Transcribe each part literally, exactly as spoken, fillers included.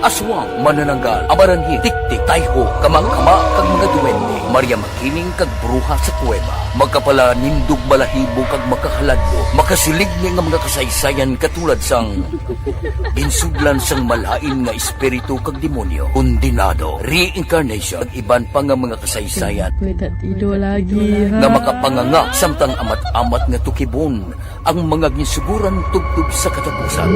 Aswang, manananggal, amaranhil, tiktik, tayho, kamakama, kag mga duwende. Maria Makiling kag bruha sa kuweba. Makapalanindog balahibo kag makahaladlo, makasiligni nga mga kasaysayan katulad sang ginsudlan sang malain nga espiritu kag demonyo, kondenado, reincarnation, kag iban pa nga mga kasaysayan May tatido lagi, ha? Nga makapanganga samtang amat-amat nga tukibon ang mga ginsuguran tubtob sa katapusan.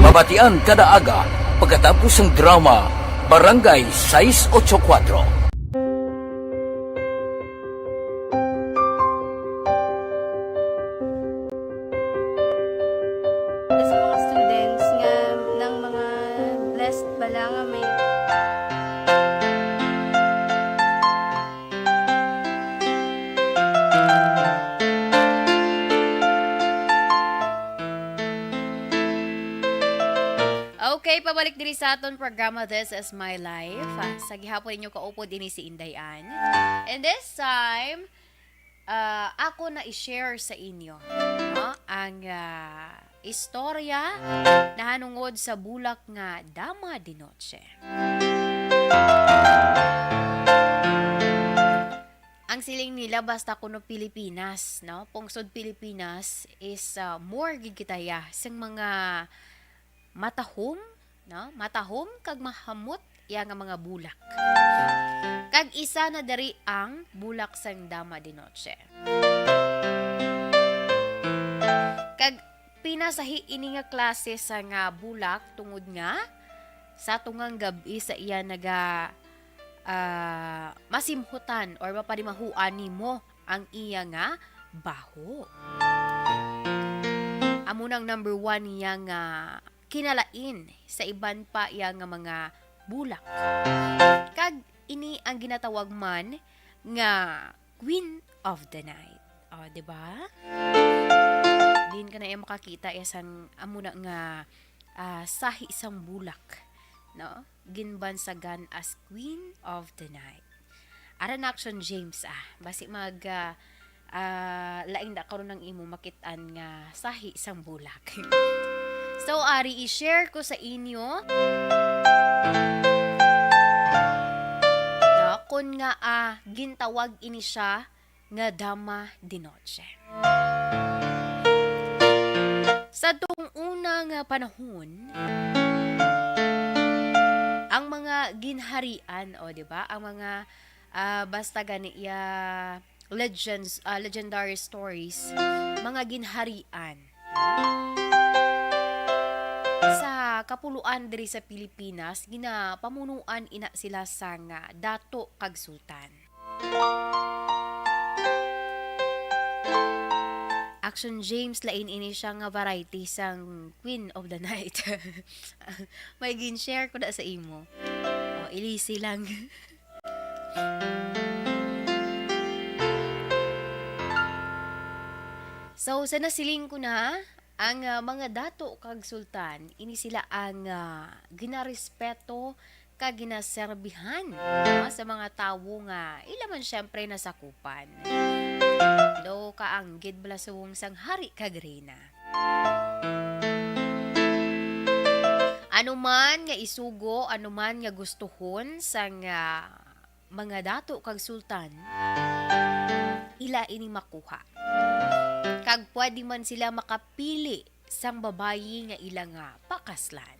Mabatian kada aga pagkatapos sang drama Barangay sais ocho kuwatro. Sa mga students nga, ng mga blessed bala nga may Okay, pabalik diri sa aton programa, This Is My Life. Ah, sa gihapon ninyo kaupod, ini si Inday Ann. And this time, ah, ako na i-share sa inyo, no, ang, ah, istorya nahanungod sa bulak nga Dama de Noche. Ang siling nila, basta kuno Pilipinas, no? Pungsod Pilipinas is, ah, more gid kita ya sang mga matahom, no? Matahom kag mahamot ya nga mga bulak. Kag isa na diri ang bulak sang Dama de Noche. Kag pinasahi ini nga klase sa nga bulak tungod nga sa tungang gab-i sa iya naga, ah, masimhutan or mapanimahuan nimo ang iya nga baho. Amo nang number one niya nga kinalain sa iban pa iya nga mga bulak. Kag ini ang ginatawag man nga Queen of the Night. O, di ba? Diin ka na iya makakita iya sang amo na nga, ah, sahi sang bulak, no? Ginbansagan as Queen of the Night. Ara na, Action James, ah. Basi mag, ah, ah, lain da karon ang imo makit-an nga sahi sang bulak. So, ari, i-share ko sa inyo, no, kun nga, ah, gintawag ini siya nga Dama de Noche. Sa tong una nga panahon, ang mga ginharian, o, di ba? Ang mga, ah, basta gani iya legends, ah, legendary stories, mga ginharian. Sa kapuloan diri sa Pilipinas, ginapamunuan ina sila sang dato kag sultan. Action James, lain ini siya nga variety sang Queen of the Night. May gin-share ko na sa imo. O, ilisi lang. So, sa nasiling ko na, ang, ah, mga dato kag sultan, ini sila ang, ah, ginarespeto kag ginaserbihan, no, sa mga tawo nga ila man siyempre nasakupan. Daw kaanggid bala subong sang hari kag reyna. Ano man nga isugo, ano man nga gustuhon sang, ah, mga dato kag sultan, ila ini makuha. Kag pwede man sila makapili sang babayi nga ila nga pakaslan.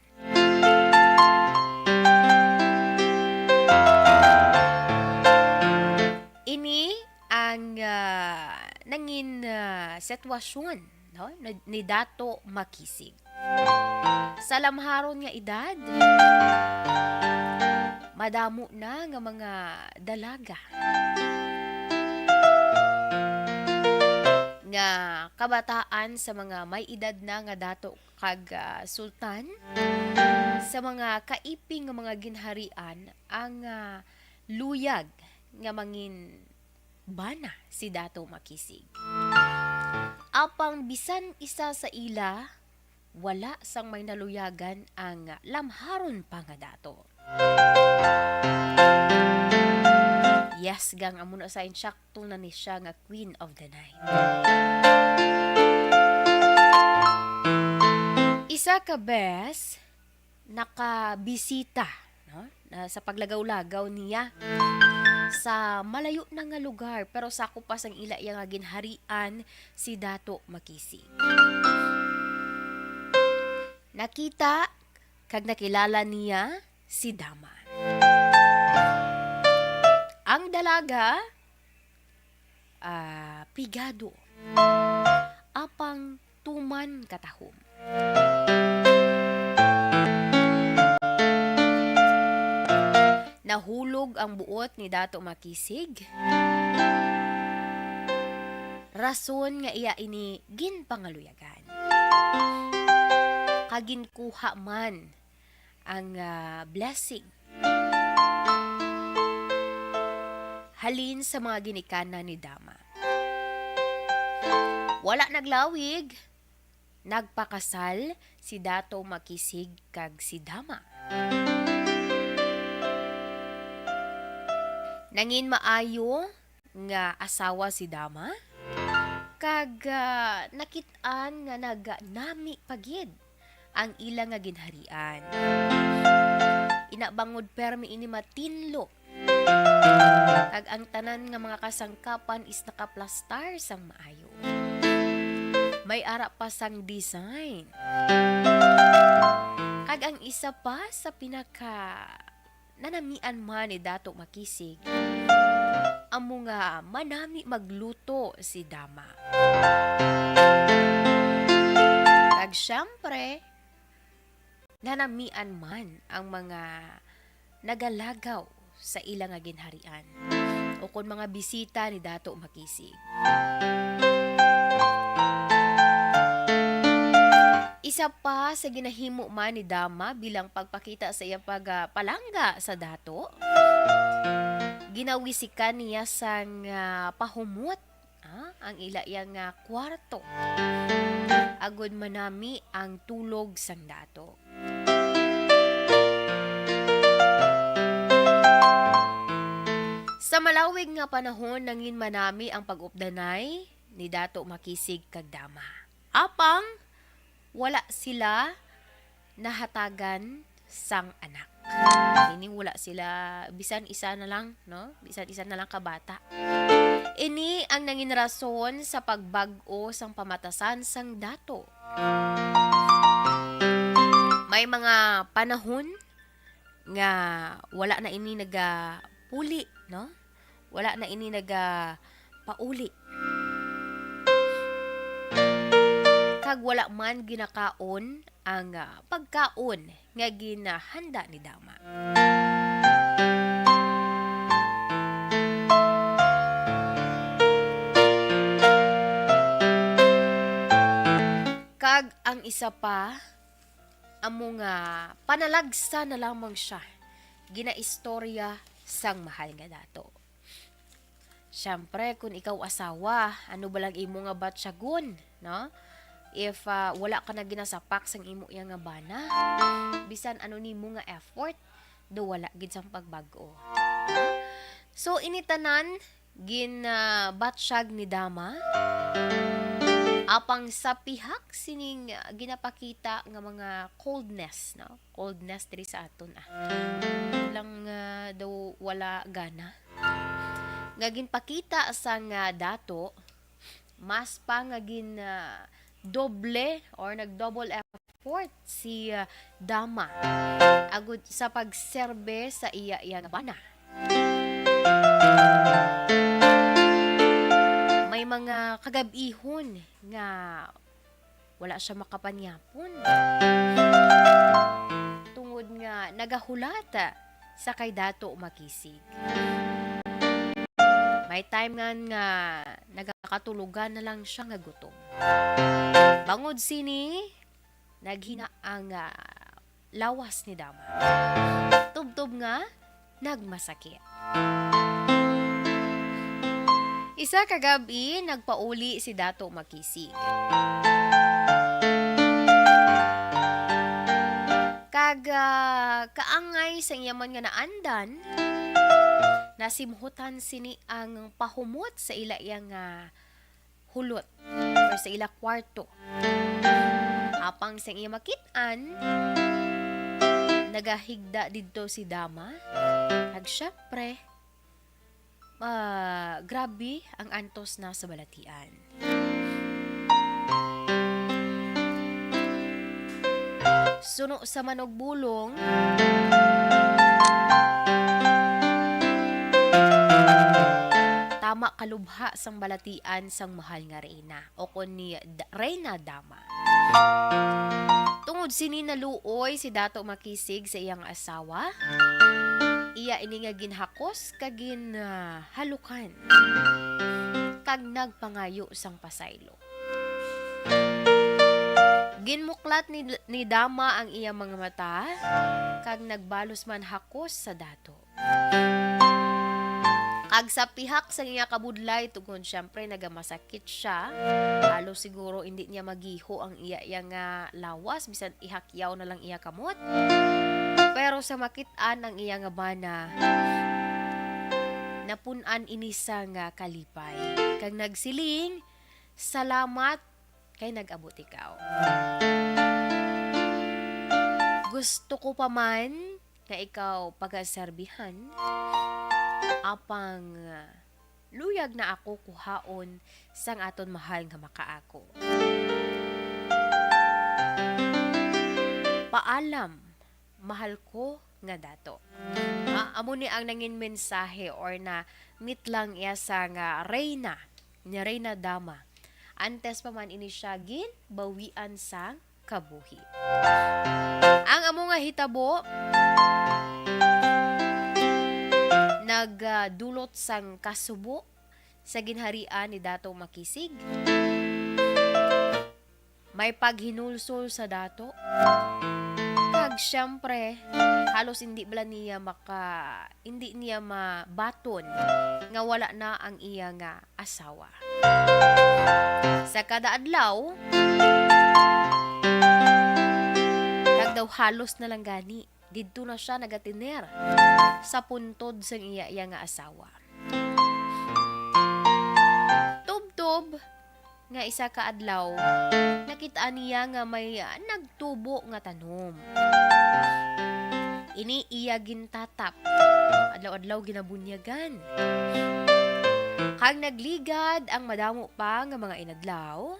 Ini ang, ah, nangin, ah, sitwasyon, no, ni, ni Dato Makisig. Sa lamharon nga edad, madamo na nga mga dalaga nga kabataan sa mga may edad na nga dato kag, ah, sultan, sa mga kaiping nga mga ginharian ang, ah, luyag nga mangin bana si Dato Makisig. Apang bisan isa sa ila, wala sang may naluyagan ang lamharon pa nga dato. Yes, gang, amo na sa insakto na ni siya nga Queen of the Night. Isa ka bes, nakabisita, no, na sa paglagaw-lagaw niya sa malayo na nga lugar, pero sakop pa sang ila iya nga ginharian si Dato Makisig. Nakita kag nakilala niya si Dama. Ang dalaga, ah, pigado, apang tuman katahom. Nahulog ang buot ni Dato Makisig, rason nga iya ini ginpangaluyagan. Kag ginkuha man ang, ah, blessing halin sa mga ginikanan ni Dama. Wala naglawig, nagpakasal si Dato Makisig kag si Dama. Nangin maayo nga asawa si Dama, kag, ah, nakit-an nga nagnami pa gid ang ila nga ginharian. Ina bangod permi ini matinlo, kag ang tanan nga mga kasangkapan is nakaplastar sang maayo. May ara pa sang design. Kag ang isa pa sa pinaka nanamian man ni Dato Makisig, amo nga manami magluto si Dama. Kag siyempre, nanamian man ang mga nagalagaw sa ila nga ginharian, ukon mga bisita ni Dato Makisig. Isa pa sa ginahimo man ni Dama bilang pagpakita sa iyang pagpalangga sa dato, ginawisikan niya sang, ah, pahumot, ah, ang ila iya nga kwarto, agod manami ang tulog sang dato. Sa malawig nga panahon, nangin manami ang pag-updanay ni Dato Makisig kag Dama. Apang wala sila nahatagan sang anak. Meaning, wala sila, bisan isa na lang, no? Bisan isa na lang ka bata. Ini ang nangin rason sa pagbag-o sang pamatasan sang dato. May mga panahon nga wala na ini nagapuli, no? Wala na ini nagapauli. Kag wala man ginakaon ang, ah, pagkaon nga ginahanda ni Dama. Kag ang isa pa, amo nga panalagsa na lamang siya ginaistorya sang mahal nga dato. Siyempre, kung ikaw asawa, ano ba lang imo nga batyagon, no? If, ah, wala ka na ginasapak sang imo iya nga bana, bisan ano nimo nga effort, do wala gid sang pagbag-o. So, ini tanan gin, ah, batyag ni Dama. Apang sa pihak sining, ah, ginapakita nga mga coldness, no? Coldness diri sa aton, ah. Lang, ah, daw wala gana. Nga ginpakita sang dato, mas pa nga gin, ah, doble or nag-double effort si, ah, Dama agud sa pagserbe sa iya, iya nga bana. May mga kagab-ihon nga wala siya makapanyapon. Tungod nga nagahulat sa kay Dato Makisig. May time nga, nga nagakatulogan na lang siya nga gutom. Bangod sini, naghina ang, ah, lawas ni Dama. Tubtob nga nagmasakit. Isa ka gab-i, nagpauli si Dato Makisig. Kag, ah, kaangay sa iya man nga naandan, nasimhutan sini ang pahumot sa ila iya nga hulot or sa ila kwarto. Apang sang iya makit-an, nagahigda didto si Dama. Kag syempre, ah, grabe ang antos na sa balatian. Suno sa manugbulong, tama kalubha sang balatian sang mahal nga reyna, o kon ni D-, Reyna Dama. Tungod sini naluoy si Dato Makisig sa iyang asawa, iya ini nga ginhakos kag gin, ah, halukan, kag nagpangayo sang pasaylo. Ginmuklat ni, ni Dama ang iya mga mata, kag nagbalos man hakos sa Dato. Kag sa pihak sang iya kabudlay, tungod siyempre nagamasakit siya, halos siguro indi niya magiho ang iya, iya nga lawas, bisan ihakyaw na lang iya kamot. Pero sa makit-an ang iya nga bana, napun-an ini sang kalipay, kag nagsiling, "Salamat kay nag-abot ikaw. Gusto ko pa man nga ikaw pagaserbihan, apang luyag na ako kuhaon sang aton mahal nga makaako. Paalam, mahal ko nga Dato." Ah, amo ni ang nangin mensahe or na mitlang iya sang reyna, ni Reyna Dama. Antes pa man ini siya ginbawian sang kabuhi. Ang amo nga hitabo nagdulot sang kasubo sa ginharian ni Dato Makisig. May paghinulsol sa dato. Kag siyempre, halos hindi bala niya maka, hindi niya mabaton nga wala na ang iya nga asawa. Sa kada adlaw, kag daw halos na lang gani, didto na siya nagatiner sa puntod sang iya, iya nga asawa. Tubtob nga isa ka adlaw, nakit-an niya nga may, ah, nagtubo nga tanom. Ini iya gintatap. Adlaw-adlaw ginabunyagan. Kag nagligad ang madamo pa nga mga inadlaw,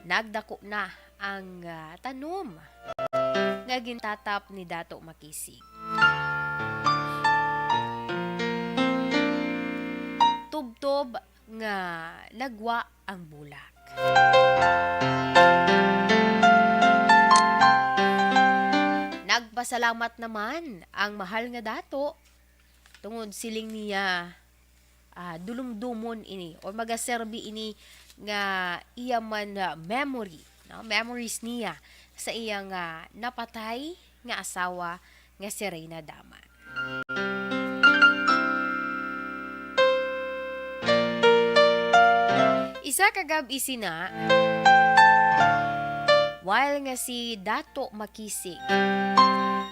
nagdako na ang, ah, tanom nga gintatap ni Dato Makisig. Tubtob nga nagwa ang bulak. Nagpasalamat naman ang mahal nga dato tungod siling niya, ah, dulumdomon ini or magaserbi ini nga iya man, ah, memory, no? Memories niya sa iya nga napatay nga asawa nga si Reyna Dama. Isa ka gab-i sina, while nga si Dato Makisig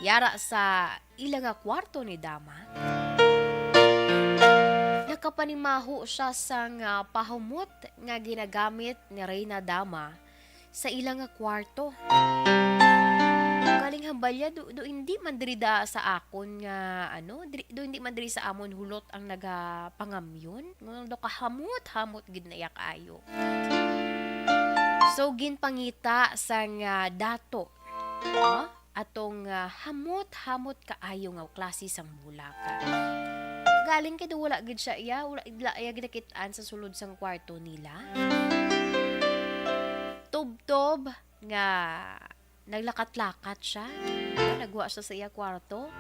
yara sa ila nga kwarto ni Dama, nakapanimaho siya sang pahumot nga ginagamit ni Reyna Dama sa ila nga kwarto. Galing hambalya, do, do hindi man diri da sa akon nga, ano, diri, do hindi man diri sa amon hulot ang nagapangamyon. Nga do kahamot-hamot gid na iya kaayo. So, ginpangita sang dato, no? Atong, ah, hamot-hamot kaayo nga klase sang bulak. Galing kay daw wala gid siya iya, wala, wala iya ginakit-an sa sulod sang kwarto nila. Tubtob nga naglakat-lakat siya, nagwa siya sa iya kwarto,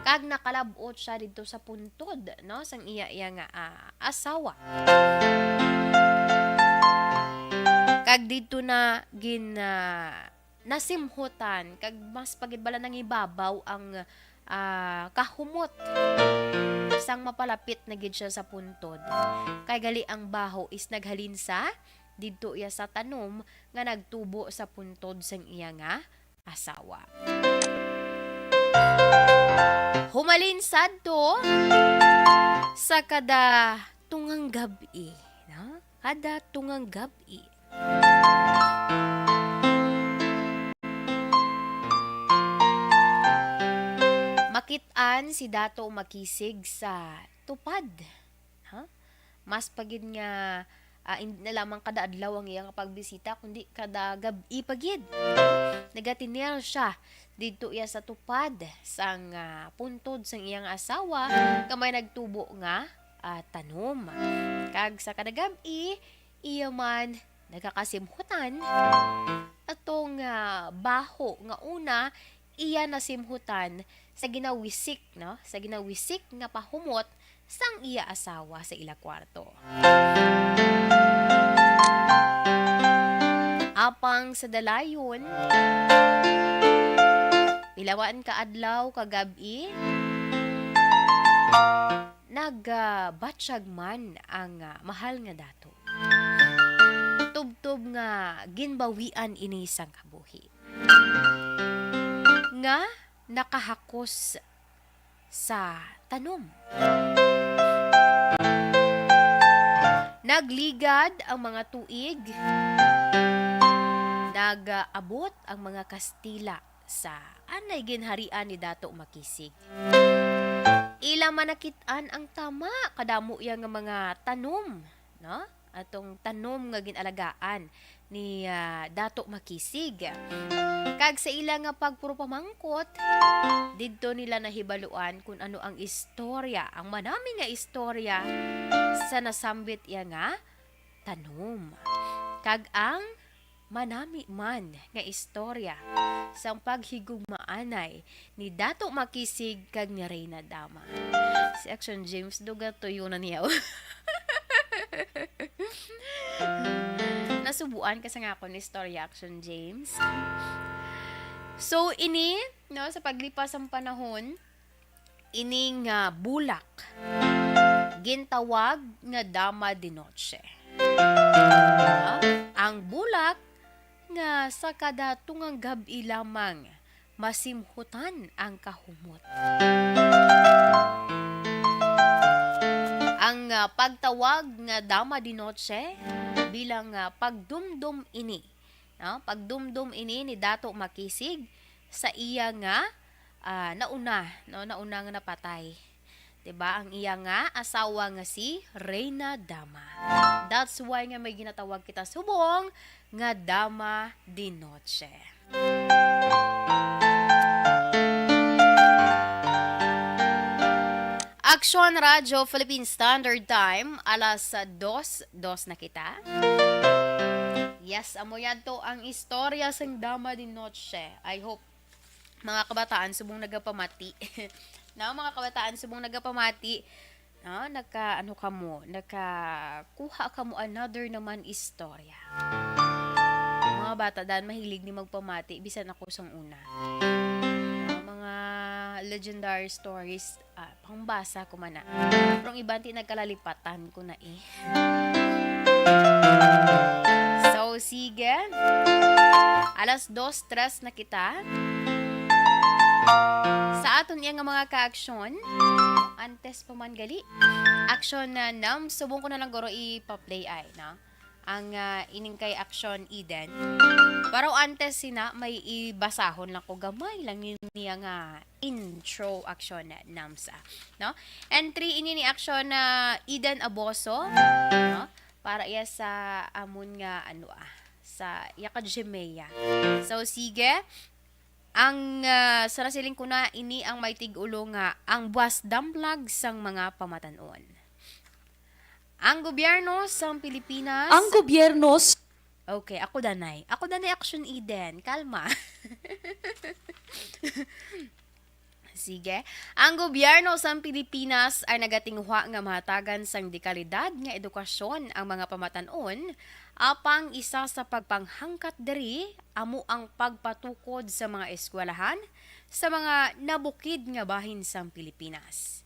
kag nakalab-ot siya didto sa puntod, no, sang iya, iya nga, ah, asawa. Kag didto na gin, ah, nasimhutan, kag mas pa gid bala nangibabaw ang, ah, kahumot sang mapalapit na gid siya sa puntod. Kay gali ang baho is naghalin sa didto iya sa tanom nga nagtubo sa puntod sang iya nga asawa. Humalin sadto sa kada tungang gab-i, no? kada tungang gab-i. Makit-an si Dato Makisig sa tupad. Ha? Mas pa gid nga, ah, hindi na lamang kada adlaw ang iya nga pagbisita, kundi kada gab-i pa gid. Nagatinel siya didto iya sa tupad sang, ah, puntod sang iyang asawa nga may nagtubo nga, ah, tanom. Kag sa kada gab-i, iya man nagakasimhutan atong, ah, baho nga una iya nasimhutan sa ginawisik, no? Sa ginawisik nga pahumot sang iya asawa sa ila kwarto. Apang sa dalayon, pila man ka adlaw, ka gab-i, nagabatyag man ang, ah, mahal nga Dato. Tubtob nga ginbawian ini sang kabuhi nga nakahakos sa tanom. Nagligad ang mga tuig, nag-abot ang mga Kastila sa anay ginharian ni Dato Makisig. Ila man nakit-an ang tama kadamo iya nga mga tanom, no? Atong tanom nga gin-alagaan ni, ah, Dato Makisig. Kag sa ila nga pagpurupamangkot, didto nila nahibaluan kun ano ang istorya, ang manami nga istorya sa nasambit iya nga tanom. Kag ang manami man nga istorya sang paghigugmaanay ni Dato Makisig kag ni Reyna Dama. Si Action James, duga tuyo na niya. Nasubuan ka sa nga akon istorya, Action James. So, ini, no, sa paglipas sang panahon, ini nga bulak gintawag nga Dama de Noche. Ah, ang bulak nga sa kada tungang gab-i lamang masimhutan ang kahumot. Ang, ah, pagtawag nga Dama de Noche bilang, ah, pagdumdom ini, no? Pagdumdom ini ni Dato Makisig sa iya nga, ah, nauna, no? Nauna nga napatay. Diba? Ang iya nga asawa nga si Reyna Dama. That's why nga may ginatawag kita subong nga Dama de Noche. Aksyon Radyo Philippine Standard Time, alas dos, dos na kita. Yes, amo yadto ang istorya sang Dama de Noche. I hope mga kabataan subong nagapamati. Na, mga kabataan subong nagapamati, no, naka, ano kamo, nakakuha kamo another naman istorya. Mga bata dan mahilig ni magpamati, bisan ako sang una. No, mga legendary stories, ah, pangbasa ko man na. Pero ang iban ti nagkalalipatan ko na eh. So, sige. Alas dos, tres na kita. Sa aton iya nga mga ka-aksyon, antes pa man gali, aksyon na nam, subong ko na lang guro ipa-play ay, no? Ang, ah, ining kay Aksyon Eden. Pero antes sina, may ibasahon lang ko gamay lang ni-, niya nga intro, Aksyon Nams, ah, no? Entry ini ni Aksyon na Eden Aboso, no? Para iya sa amon nga, ano, ah, sa iya ka Gmail. So, sige. Ang, ah, sa nasiling ko na, ini ang may tig-ulo nga ang buwas damplag sang mga pamatan-on. Ang gobyerno sang Pilipinas Ang gobyerno s- Okay, ako danay. Ako danay, Action Eden. Kalma. Sige. Ang gobyerno sang Pilipinas ay nagatinguha nga mahatagan sang dekalidad nga edukasyon ang mga pamatan-on, apang isa sa pagpanghangkat diri amo ang pagpatukod sa mga eskwelahan sa mga nabukid nga bahin sang Pilipinas.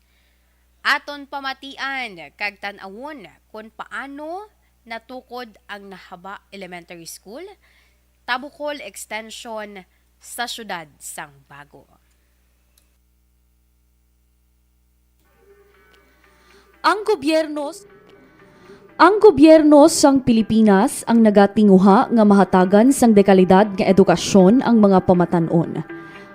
Aton pamatian kag tan-awon kon paano natukod ang Nahaba Elementary School, Tabukol Extension sa siyudad sang Bago. Ang gobyerno s- Ang gobyerno sang Pilipinas ang nagatinguha nga mahatagan sang dekalidad nga edukasyon ang mga pamatan-on.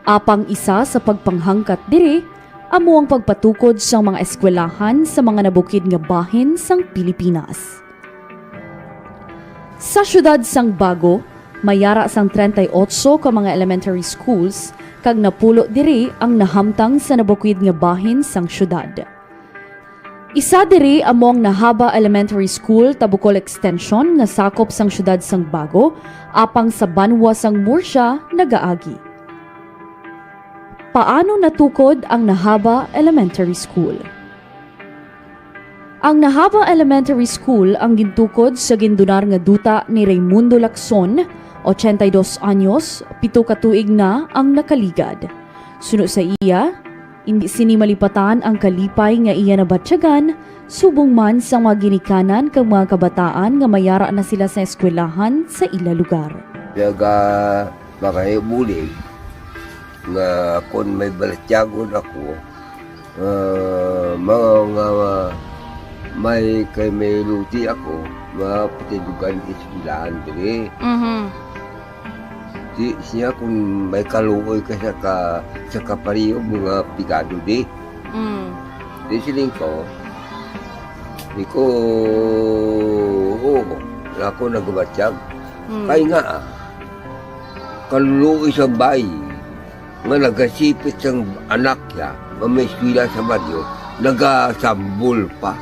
Apang isa sa pagpanghangkat diri amo ang pagpatukod sang mga eskwelahan sa mga nabukid nga bahin sang Pilipinas. Sa siyudad sang Bago, may yara sang treinta y ocho ka mga elementary schools, kag napulo diri ang nahamtang sa nabukid nga bahin sang siyudad. Isa diri amo ang Nahaba Elementary School, Tabukol Extension, nga sakop sang siyudad sang Bago, apang sa banwa sang Murcia nagaagi. Paano natukod ang Nahaba Elementary School? Ang Nahaba Elementary School ang gintukod sa gindunar nga duta ni Raymundo Lacson, ochenta y dos anyos, pito ka tuig na ang nakaligad. Suno sa iya, indi sini malipatan ang kalipay nga iya nabatyagan, subong man sang mga ginikanan kag mga kabataan nga may yara na sila sa eskwelahan sa ila lugar. Naga, mga bulig nga kon may balatyagon ako, ah, mga, nga may kay may luti ako, mapatindugan isbilahan diri. Mhm. Di siya kung may kaluoy ka sa ka, sa kapariyo, mga pigado di. Mm. Di siling ko, di ko, oo, wala ko nagbatyag. Mm. Kay nga, kaluluoy sa bay, nga nagasipit sang anak niya, nga may eskwela sa baryo, nagasambol pa.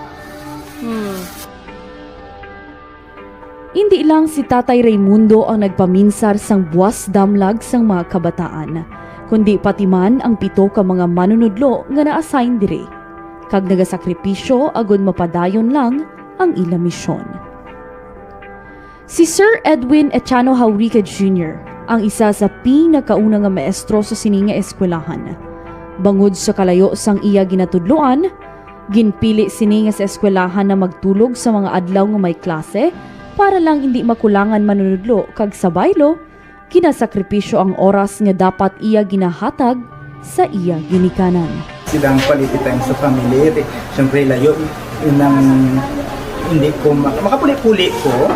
Mm. Indi lang si Tatay Raymundo ang nagpaminsar sang buas damlag sang mga kabataan, kundi pati man ang pito ka mga manunudlo nga na-assign diri, kag nagasakripisyo agud mapadayon lang ang ila misyon. Si Sir Edwin Echano Jaurica Junior ang isa sa pinakauna nga maestro sa sini nga eskwelahan. Bangod sa kalayo sang iya ginatudloan, ginpili sini nga sa eskwelahan na magtulog sa mga adlaw nga may klase para lang indi makulangan manunudlo, kag sa baylo, ginasakripisyo ang oras nga dapat iya ginahatag sa iya ginikanan. Silang quality time sa family. Siyempre, layo. Yun ang hindi ko ma-, makapuli-puli ko.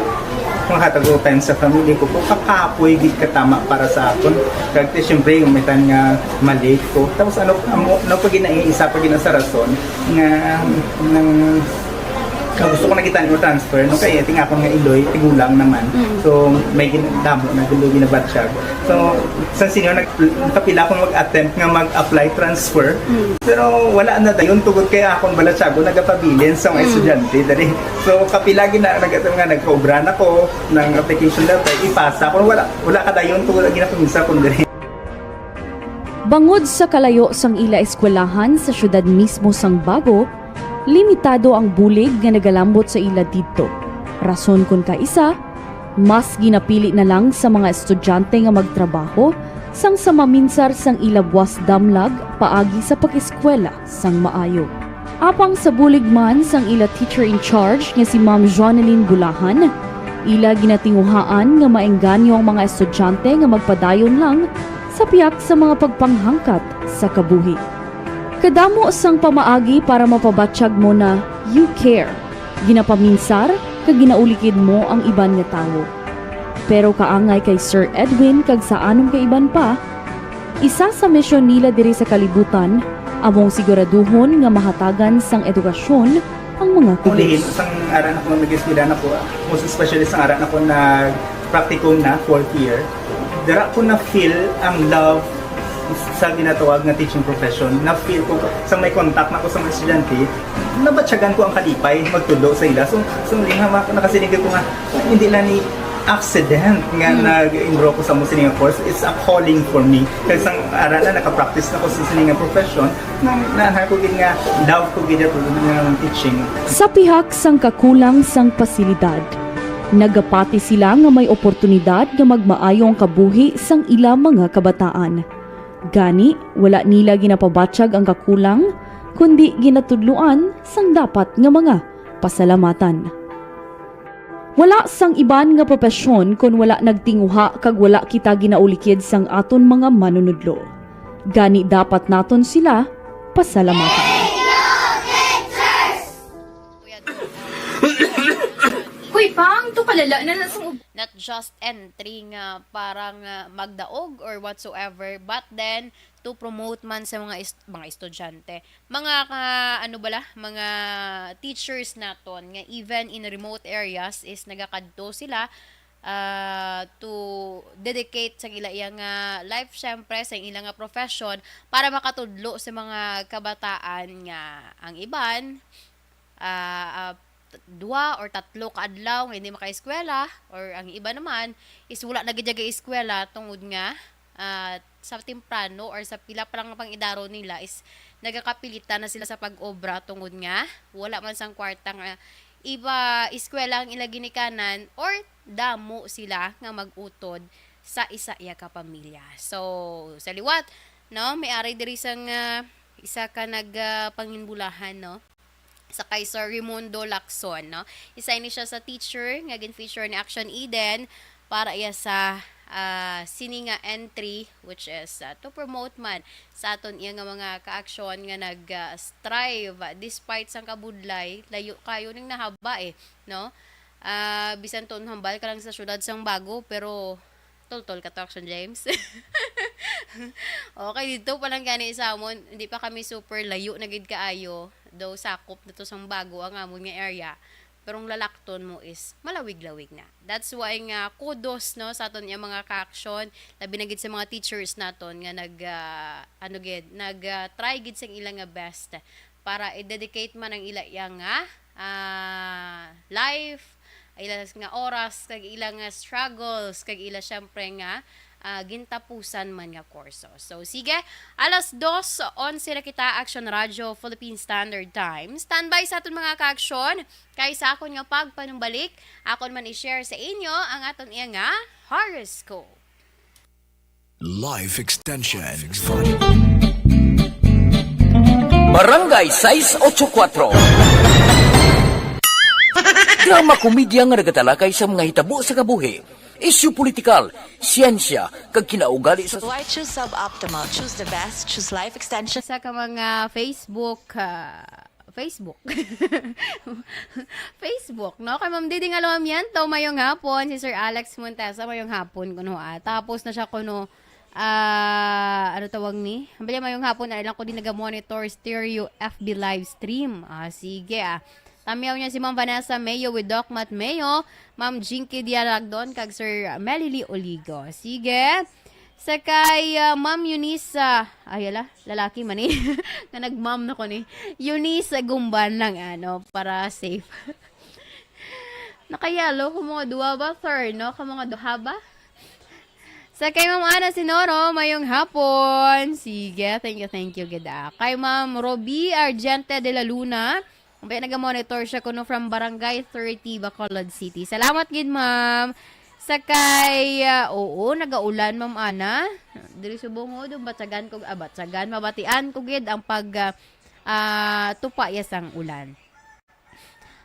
Kung hatag ko time sa family ko, kung kakapoy gid katama para sa akon. Kag, siyempre, yung may time nga ma-late ko. Tapos, ano, amo, ano pa gina-, isa pa gina sa rason nga, nang, nga gusto ko na kita ni transfer, no? Kaya, tingakon nga iloy, tigulang naman. Mm. So, may gin-, damo na gulo ginabatyag. So, sa senior, nag-, kapila akong mag-attempt nga mag-apply transfer. Mm. Pero wala na dayon, tungod kay akon balatyagon nagapabilin sa mga Mm. estudyante dali. So, kapila gina-, nag-attempt nga nagpaubra na ko ng application letter, ipasa ko. Wala, wala ka dayon, tungod ang ginakuminsa ko dali. Bangod sa kalayo sang ila eskwelahan sa siyudad mismo sang Bago, limitado ang bulig nga nagalambot sa ila didto. Rason kon kaisa, mas ginapili na lang sa mga estudyante nga magtrabaho sang sa maminsar sang ila buas damlag paagi sa pag-eskwela sang maayo. Apang sa bulig man sang ila teacher in charge nga si Ma'am Jonelyn Bulahan, ila ginatinguhaan nga maengganyo ang mga estudyante nga magpadayon lang sa pihak sa mga pagpanghangkat sa kabuhi. Kadamo sang pamaagi para mapabatyag mo na you care. Ginapaminsar kag ginaulikid mo ang iban nga tawo. Pero kaangay kay Sir Edwin kag sa anom ka iban pa, isa sa misyon nila diri sa kalibutan among siguraduhon nga mahatagan sang edukasyon ang mga Ulihin, kubos. Sang aran ako, nag-eskwela na ko, most especially sang aran ako nag-practicum na, fourth year. Dira ko na-feel ang love sa ginatawag nga teaching profession. Na-feel ko, sa may contact na ko sa mga estudyante, nabatyagan ko ang kalipay, magtudlo sa ila. So, so, liham ako, nakasiling ko nga, hindi lang ni accident nga Mm. nag-enroll ko sa mo sini nga course. It's a calling for me. Kay sang ara na, nakapractice na ko sa sini nga profession, na, na, na ko gid nga, love ko gid ito nga teaching. Sa pihak sang kakulang sang pasilidad, nagapati sila nga may oportunidad nga magmaayo ang kabuhi sang ila mga kabataan. Gani, wala nila ginapabatyag ang kakulang, kundi ginatudloan sang dapat nga mga pasalamatan. Wala sang iban nga propesyon kon wala nagtinguha kag wala kita ginaulikid sang aton mga manunudlo. Gani, dapat naton sila pasalamatan. Palala na lang sa ub- Not just entry nga parang, ah, magdaog or whatsoever, but then to promote man sa mga est-, mga estudyante, mga ka-, ano bala, mga teachers naton nga even in remote areas is nagakadto sila, ah, to dedicate sa ila iya nga life, syempre, sa ila nga profession para makatudlo sa mga kabataan nga ang iban, ah, ah, t-, duha or tatlo ka adlaw nga hindi makaeskwela, or ang iba naman is wala na gid eskwela tungod nga, ah, sa temprano or sa pila pa lang nga pang-idaro nila is nagakapilitan na sila sa pag-obra tungod nga wala man sang kwarta nga iba eskwela ang ila ginikanan or damo sila nga mag-utod sa isa iya ka pamilya. So, sa liwat, no, may ari diri sang, ah, isa ka nag, ah, panginbulahan, no? Sa kay Sir Raimundo Lacson, no? Isa ini siya sa teacher nga gin-feature ni Action Eden para iya sa, ah, sini nga entry, which is, ah, to promote man sa aton iya nga mga ka-action nga nag, ah, strive, ah, despite sang kabudlay, layo kayo ning nahaba, eh, no? Ah, bisan to hambal ka lang sa syudad sang Bago, pero tol-tol ka to, Action James. Okay, dito pa lang gani sa amon, hindi pa kami super layo na gid kaayo. Though sakop na to sang Bago ang amon nga area, pero ang lalakton mo is malawig-lawig na. That's why nga kudos, no, sa aton nga mga ka-action, labi na gid sa mga teachers naton nga nag, ah, ano gid, nag, ah, try gid sang ila nga best para i-dedicate man ang ila iya nga, ah, life, ila nga oras, kag ila nga struggles, kag ila, syempre, nga, ah, gintapusan man nga kurso. So, sige, alas dos onse na kita, Action Radio Philippine Standard Time. Standby sa aton mga ka-action, kay sa akon nga pagpanumbalik, akon man i-share sa inyo ang aton iya nga horoscope. Life Extension. Barangay sais ocho kuatro. Drama komedya nga nagatalakay sa mga hitabo sa kabuhi, isyu politikal, siyensya, kag kinaugali sa Why choose suboptimal? Choose the best. Choose Life Extension. Sa ka mga Facebook, ah, Facebook. Facebook, no? Kay Ma'am Diding Alojamiento, mayong hapon. Si Sir Alex Montesa, mayong hapon kuno, ah. Tapos na siya kuno, ah, ano tawag ni? Hambal niya, mayong hapon, ari lang ko din naga-monitor stereo F B live stream. Ah, sige, ah. Tamyaw niya si Ma'am Vanessa Mayo with Doc Matt Mayo, Ma'am Jinky Diaragdon, kag Sir Melily Oligo. Sige. Sa kay, ah, Ma'am Eunice, ah, ay, ala, lalaki man eh. Nga nag-ma'am na ko ni. Eunice Gumban lang, ano, para safe. Nakayalo ko mga duha ba? Third, no? Ka mga duha ba? Sa kay Ma'am Ana Sinoro, mayong hapon. Sige, thank you, thank you, gid, ah. Kay Ma'am Roby Argente de la Luna, ang ba, naga-monitor siya kuno from Barangay thirty, Bacolod City. Salamat gid, ma'am. Sa kay, ah, oo, nagaulan, Ma'am Ana. Diri subong, oh, dong batsagan ko, ah, batsagan, mabatian ko gid ang pag, ah, ah, tupa iya sang ulan.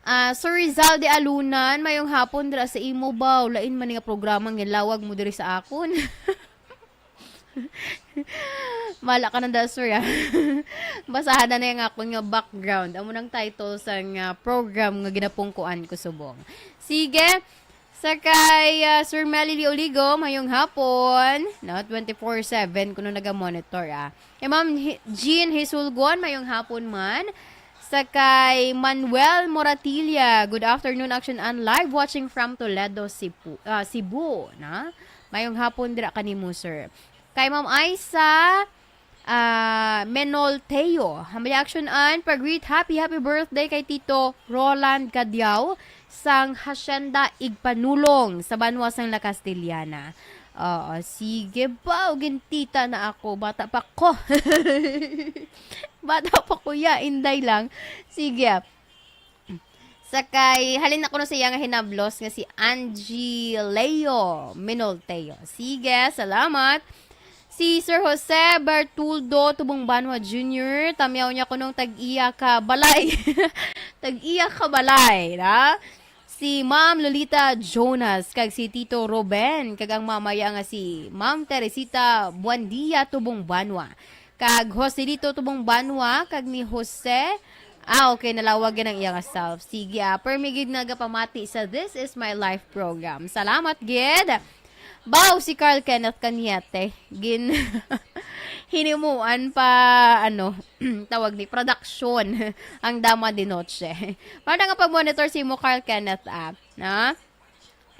Ah, Sir Rizal de Alunan, mayong hapon dira sa imo, baw. Lain man nga programa nga lawag mo diri sa akon. Mala ka na da, sir, ah. Basahan na na yung akon nga background. Amo nang title sang, ah, program nga ginapungkuan ko subong. Sige. Sa kay, ah, Sir Melly Oligo, mayong hapon. No, twenty-four seven kuno naga-monitor, ah. Kay Ma'am Hi-, Jean Hisulgon, mayong hapon man. Sa kay Manuel Moratilla, good afternoon, Action Ann. Live watching from Toledo, Cebu. Ah, Cebu, na? Mayong hapon dira kanimo, sir. Kay Ma'am Aisa, ah, Menolteo, hambal niya, Action Ann, pag-greet, happy, happy birthday kay Tito Roland Cadiao sang Hacienda Igpanulong sa banwa sang La Castellana. Oo, sige ba, gintita na ako. Bata pa ko. Bata pa ko, ya, inday lang. Sige. Sa kay, halin na kuno sa iya nga hinablos nga si Angie Leo Minolteo. Sige, salamat. Si Sir Jose Bertuldo Tubong Banwa Junior, tamyaw niya kunong tag-iya ka balay. Tag-iya ka balay, na? Si Ma'am Lolita Jonas, kag si Tito Ruben, kag ang mamaya nga si Ma'am Teresita Buendia Tubong Banwa, kag Joselito Tubong Banwa, kag ni Jose, Ah, okay, nalawag gyud ang iya nga self. Sige, ah, permi gid nagapamati sa This Is My Life program. Salamat gid. Baw si Carl Kenneth Cañete. Gin-, hinimuan pa, ano, tawag ni, production ang Dama de Noche. Para nga pag-monitor si mo, Carl Kenneth, ah, na?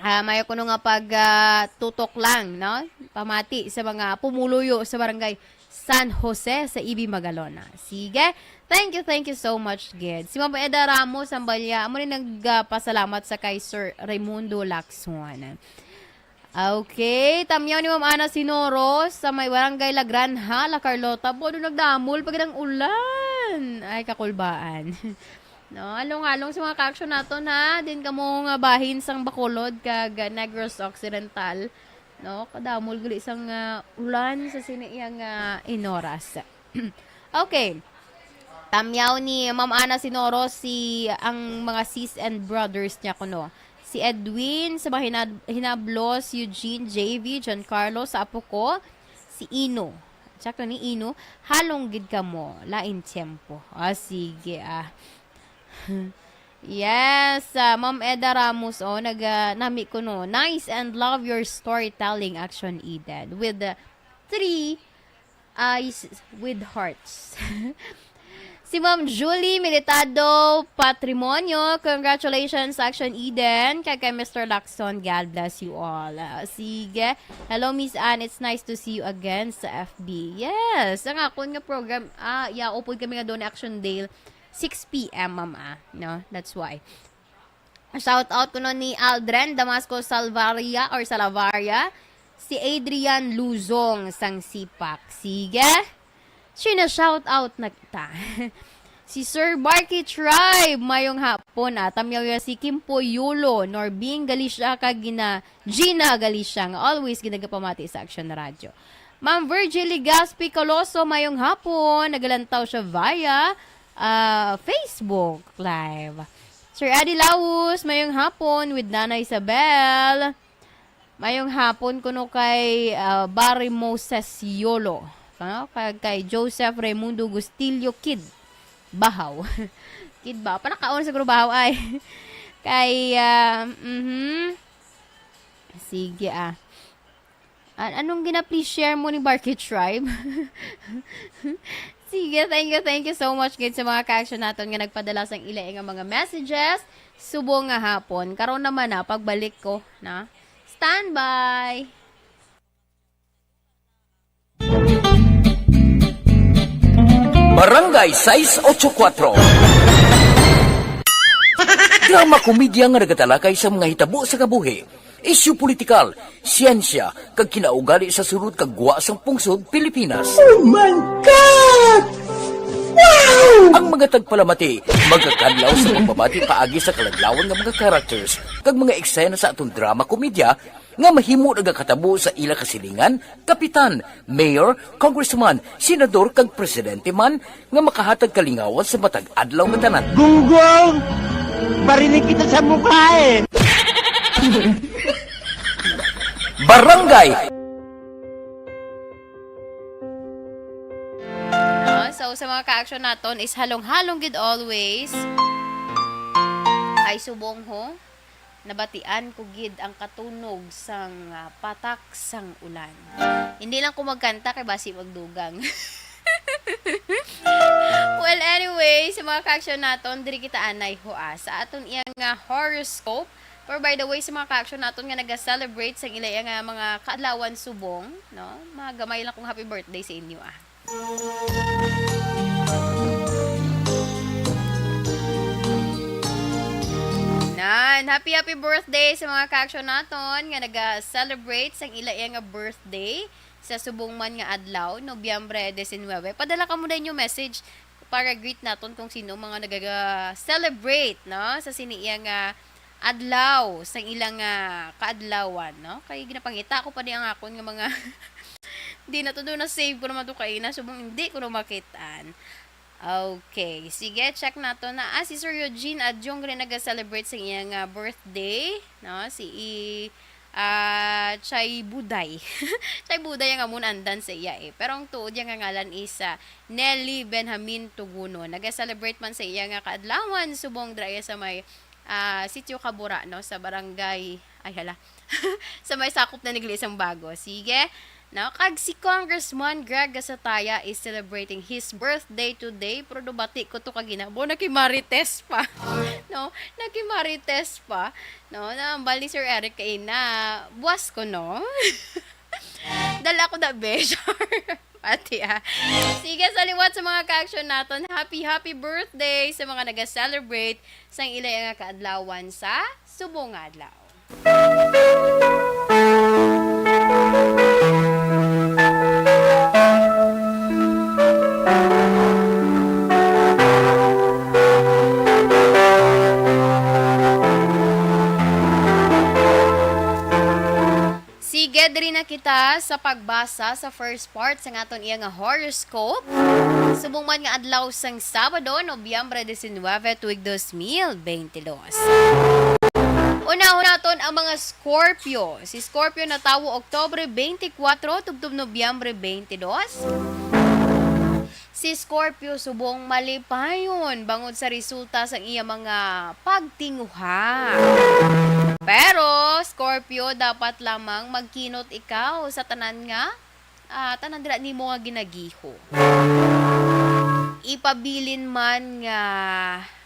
Ah, mayo kuno nga pag, ah, tutok lang, no? Pamati sa mga pumuluyo sa Barangay San Jose sa E B Magalona. Sige. Thank you, thank you so much, gid. Si Ma'am Eda Ramos Sambalya, amo ni nagpasalamat sa kay Sir Raimundo Lacson. Okay, tamyaw ni Ma'am Ana Sinoro sa may Barangay La Granja, La Carlota. Bodo nagdamol pa gid ang ulan. Ay, kakulbaan. No, along-along sa mga ka-action naton, ha. Din kamo nga bahin sang Bacolod kag, ah, Negros Occidental. No, kadamol gali sang, ah, ulan sa sini iya nga, ah, inoras. Okay. Tamyaw ni Ma'am Ana Sinoro si ang mga sis and brothers niya kuno. Si Edwin sa mga hinad-, hinablos, Eugene, J V, John Carlos, sa apo ko, si Ino. Sakto ni Ino, halong gid kamo, lain tiyempo. Ah, sige, ah. Yes, ah, Ma'am Eda Ramos, oh, nag, ah, nami ko, no. Nice and love your storytelling, Action Eden. With the three eyes with hearts. Si Ma'am Julie Militado Patrimonio, congratulations, Action Eden, kag kay Mister Lacson, God bless you all. Ah, sige. Hello, Miss Anne, it's nice to see you again sa F B. Yes, ang akon nga program, ah, yeah, upod kami nga doon Action Dale, six p m, ma'am, ah, no? That's why. Shout out kuno ni Aldrin Damasco Salvaria or Salavaria, si Adrian Luzong sang Sipak. Sige. Sina shout out na kita. Si Sir Barky Tribe, mayong hapon, ah. Tamyaw ya si Kimpo Yulo, Norbing Galicia, kag gina, Gina Galicia, nga always ginagapamati sa Action Radio. Ma'am Virgie Legaspi Coloso, mayong hapon. Nagalantaw siya via, ah, Facebook Live. Sir Adi Laus, mayong hapon with Nana Isabel. Mayong hapon kuno kay, ah, Barry Moses Yolo. Ano? Kag kay Joseph Raimundo Gustillo Kid Bahaw. Kid ba? Panakaon siguro Bahaw ay. Kay, ah, mhm. Sige, ah. An-, anong gina-please share mo ni Barkey Tribe? Sige, thank you, thank you so much gid sa mga ka-action naton nga nagpadala sang ila nga mga messages. Subong nga hapon. Karon naman na, pagbalik ko, na. Standby! Barangay sais ocho kuwatro. Drama komedya nga nagatalakay sa mga hitabo sa kabuhi, isyu politikal, siyensya, kag kinaugali sa sulod kag gwa sang pungsod Pilipinas. Oh my God! Wow! Ang mga tagpalamati magakadlaw sa pagbabati paagi sa kaladlawan nga mga characters kag mga eksena sa aton drama komedya nga mahimo nagakatabo sa ila kasilingan, kapitan, mayor, congressman, senador, kag presidente man nga makahatag kalingawan sa matag adlaw nga tanan. Gunggong! Barinig kita sa mukha eh! Barangay! No? So, sa mga ka-action naton is halong-halong gid always. Ay, subong ho. Nabatian ko gid ang katunog sang, ah, patak sang ulan. Hindi lang ko magkanta kay basi magdugang. Well, anyway, sa mga ka-action naton, diri kita anay ho, ah, sa aton iya nga horoscope. Pero by the way, sa mga ka-action naton nga naga-celebrate sang ila iya nga mga kaadlawan subong, no? Mga gamay lang kung happy birthday sa inyo, ah. Nan, happy, happy birthday sa mga ka-action naton nga naga-celebrate sang ila iya nga birthday sa subong man nga adlaw, Nobyembre diecinuebe. Padala kamo na inyo message para greet naton kung sino mga nagaga-celebrate, no, sa sini iya nga adlaw, sa ilang, ah, kaadlawan, no? Kay ginapangita ko pa ni ang akon nga mga, di na to, do na save ko naman to kaina, subong hindi ko na makitaan. Okay, sige, check nato na. Ah, si Sir Eugene Adyong rin naga-celebrate sa iyang, ah, birthday, no? Si i-, ah, Chay Buday. Chay Buday ang amon andan sa iya, eh. Pero ang tuod niya nga ngalan is, ah, Nelly Benjamin Tuguno. Naga-celebrate man sa iya nga kaadlawan subong dira iya sa may, ah, Sitio Cabora, no, sa barangay, ay, hala, sa may sakop na ni Glisiang Bago. Sige. No? Kag si Congressman Greg Gasataya is celebrating his birthday today. Pero nabati ko to kagina. Bo, nakimarites pa. No? Nakimarites pa. No? Nahambal ni Sir Eric kay na buwas ko, no? Dala ko na, be. Char. Pati, ah. Sige, sa liwat sa mga ka-action naton, happy, happy birthday sa mga naga-celebrate sang ila nga kaadlawan sa subong nga adlaw. Sige, diri na kita sa pagbasa sa first part sa aton iya nga horoscope. Subong man nga adlaw sang Sabado, Nobyembre diecinueve, tuig dos mil beintidos. Unahon naton ang mga Scorpio. Si Scorpio natawo Oktubre twenty-four tubtob Nobyembre twenty-two. Si Scorpio subong malipayon bangod sa resulta sang iya mga pagtinguha. Pero, Scorpio, dapat lamang magkinot ikaw sa tanan nga, ah, tanan dira nimo nga ginagiho. Ipabilin man nga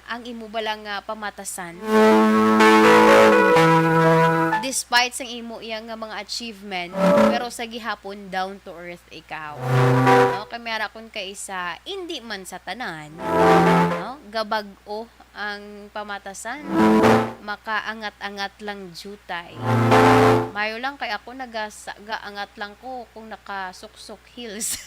ang imo bala nga pamatasan. Despite sang imo iya nga mga achievement, pero sa gihapon down to earth ikaw. No? Kay may ara kon kay isa, hindi man sa tanan, no? Gabag-o ang pamatasan. Makaangat-angat lang jutay. Mayo lang kay ako nagasa-, gaangat lang ko kung nakasuksok heels.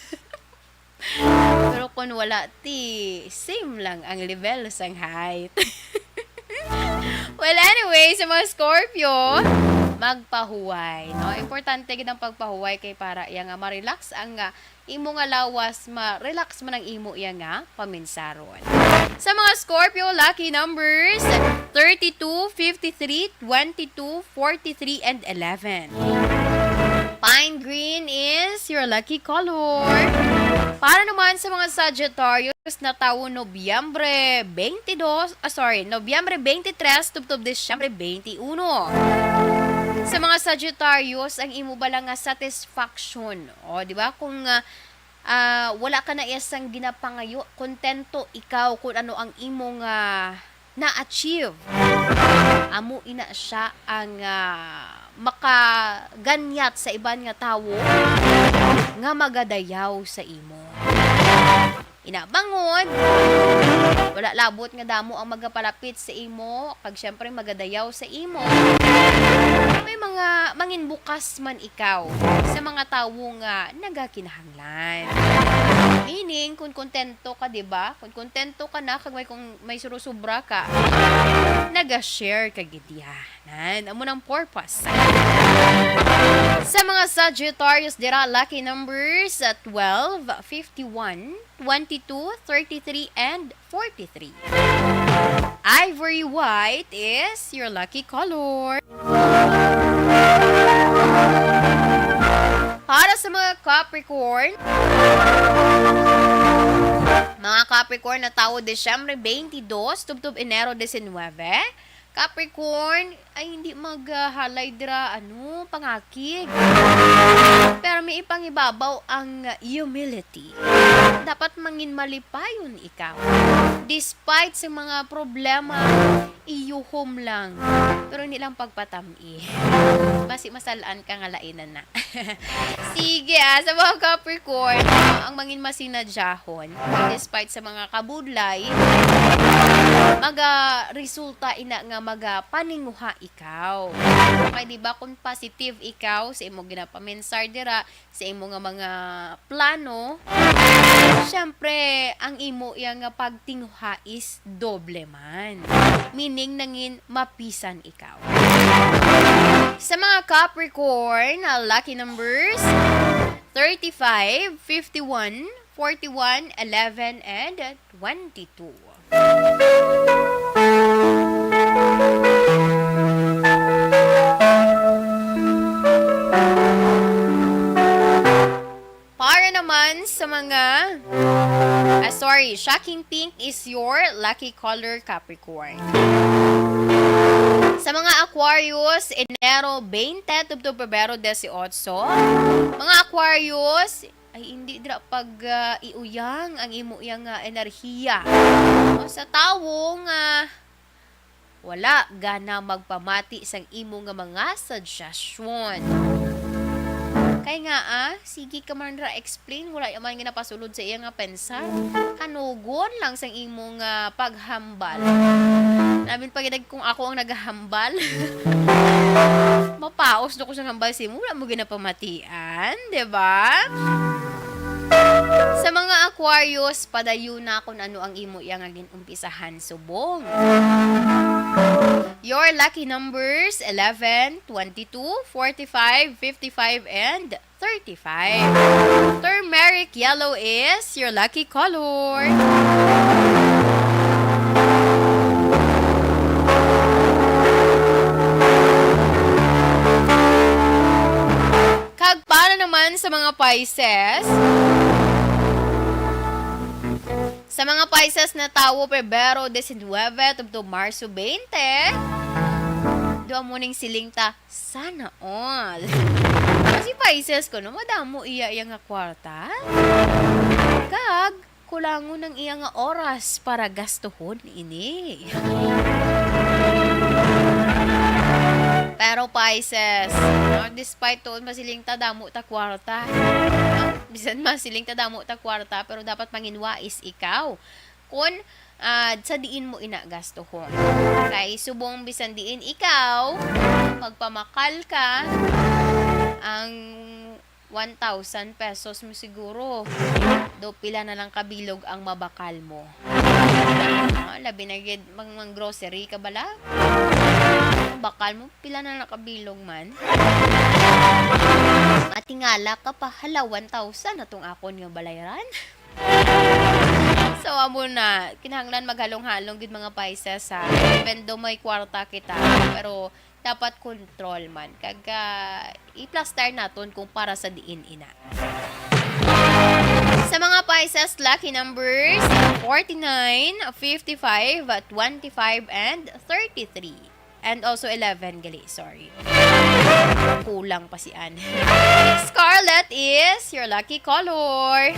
Pero kung wala, ti, same lang ang level sang height. Well, anyway, sa mga Scorpio, magpahuway, no? Importante gid ang pagpahuway kay para iya nga ma-relax ang, ah, imo nga lawas, ma-relax man ang imo iya nga paminsaron. Sa mga Scorpio, lucky numbers, thirty-two, fifty-three, twenty-two, forty-three, and eleven. Pine green is your lucky color. Para naman sa mga Sagittarius, natawo Nobyembre twenty-two, ah, sorry, Nobyembre twenty-three tubtob Disyembre twenty-one. Sa mga Sagittarius, ang imo bala nga satisfaction, o, di ba? Kung, ah, ah, wala ka na iya sang ginapangayo, kontento ikaw kung ano ang imo nga na-achieve. Amo ina sia ang, ah, makaganyat sa iban nga tawo nga magadayaw sa imo. Ina bangod, wala labot nga damo ang magapalapit sa imo, kag siyempre magadayaw sa imo. May mga manginbukas man ikaw sa mga tawo nga nagakinahanglan. Meaning, kung kontento ka, di ba? Kung kontento ka na, kag may, kung may surusubra ka, naga-share ka gid iya. Nan, amo nang purpose. Sa mga Sagittarius dira, lucky numbers, ah, twelve, fifty-one, twenty-two, thirty-three, and forty-three. Ivory white is your lucky color. Para sa mga Capricorn, mga Capricorn natawo Disyembre twenty-two tubtob Enero diecinueve, Capricorn, ay hindi maghalay dira, ano, pangakig. Pero may ipangibabaw ang humility. Dapat mangin malipayon ikaw. Despite sa mga problema, iyuhom lang. Pero hindi lang pagpatam-i. Basi masalaan ka nga lainan na. Sige, ah, sa mga Capricorn, ah, ang mangin masinadyahon, despite sa mga kabudlay, maga-resulta ina nga magapaninguha ikaw. Kay di ba, kung positive ikaw sa imo ginapaminsar dira, sa imo nga mga plano, syempre, ang imo iya nga pagtinguha is doble man. Meaning, nangin mapisan ikaw. Sa mga Capricorn, ah, lucky numbers, thirty-five, fifty-one, forty-one, eleven, and twenty-two. Shocking pink is your lucky color, Capricorn. Sa mga Aquarius, Enero twenty tubtob Pebrero eighteen. Mga Aquarius, ay hindi dira pag, ah, iuyang ang imo iya nga enerhiya. O, sa tawo nga wala gana magpamati sang imo nga mga suggestion. Kay nga, ah, sige ka man ra explain, wala man nga napasulod sa iya nga pensar. Kanugon lang sang imo nga paghambal. Labi pa gid kung ako ang naghahambal. Mapaos do ko sa hambal sa imo, wala mo ginapamatian, di ba? Sa mga Aquarius, padayon na kung ano ang imo iya nga gin-umpisahan subong. Your lucky numbers, eleven, twenty-two, forty-five, fifty-five, and thirty-five. Turmeric yellow is your lucky color. Kag para naman sa mga Pisces, sa mga Pisces na tawo Pebrero diecinuebe tubtob Marso twenty, duha mo ning siling ta, "Sana all." Kasi Pisces ko, no, madamo iya, iya nga kwarta. Kag kulangon ang iya nga oras para gastuhon ini. Pero Pisces, no, despite tuon masiling ta damo ta kwarta, no? Bisan masiling ta damo ta kwarta, pero dapat manginwais ikaw kun, ah, sa diin mo ina gastuhon. Kay subong bisan diin ikaw magpamakal ka, ang one thousand pesos mo siguro. Do pila na lang kabilog ang mabakal mo. Ah, labi na gid mang, mang grocery ka bala. Ang bakal mo, pila na lang kabilog man. Matingala ka pa, "Hala, one thousand na tong akon nga balayran." So, amo na, kinahanglan maghalong-halong gid mga Pisces, ha. Even though may kwarta kita, pero dapat control man. Kag, ah, i-plus star naton kung para sa diin ina. Sa mga Pisces, lucky numbers, forty-nine, fifty-five, twenty-five, and thirty-three. And also eleven, gali, sorry. Kulang pa si Ann. Scarlet is your lucky color.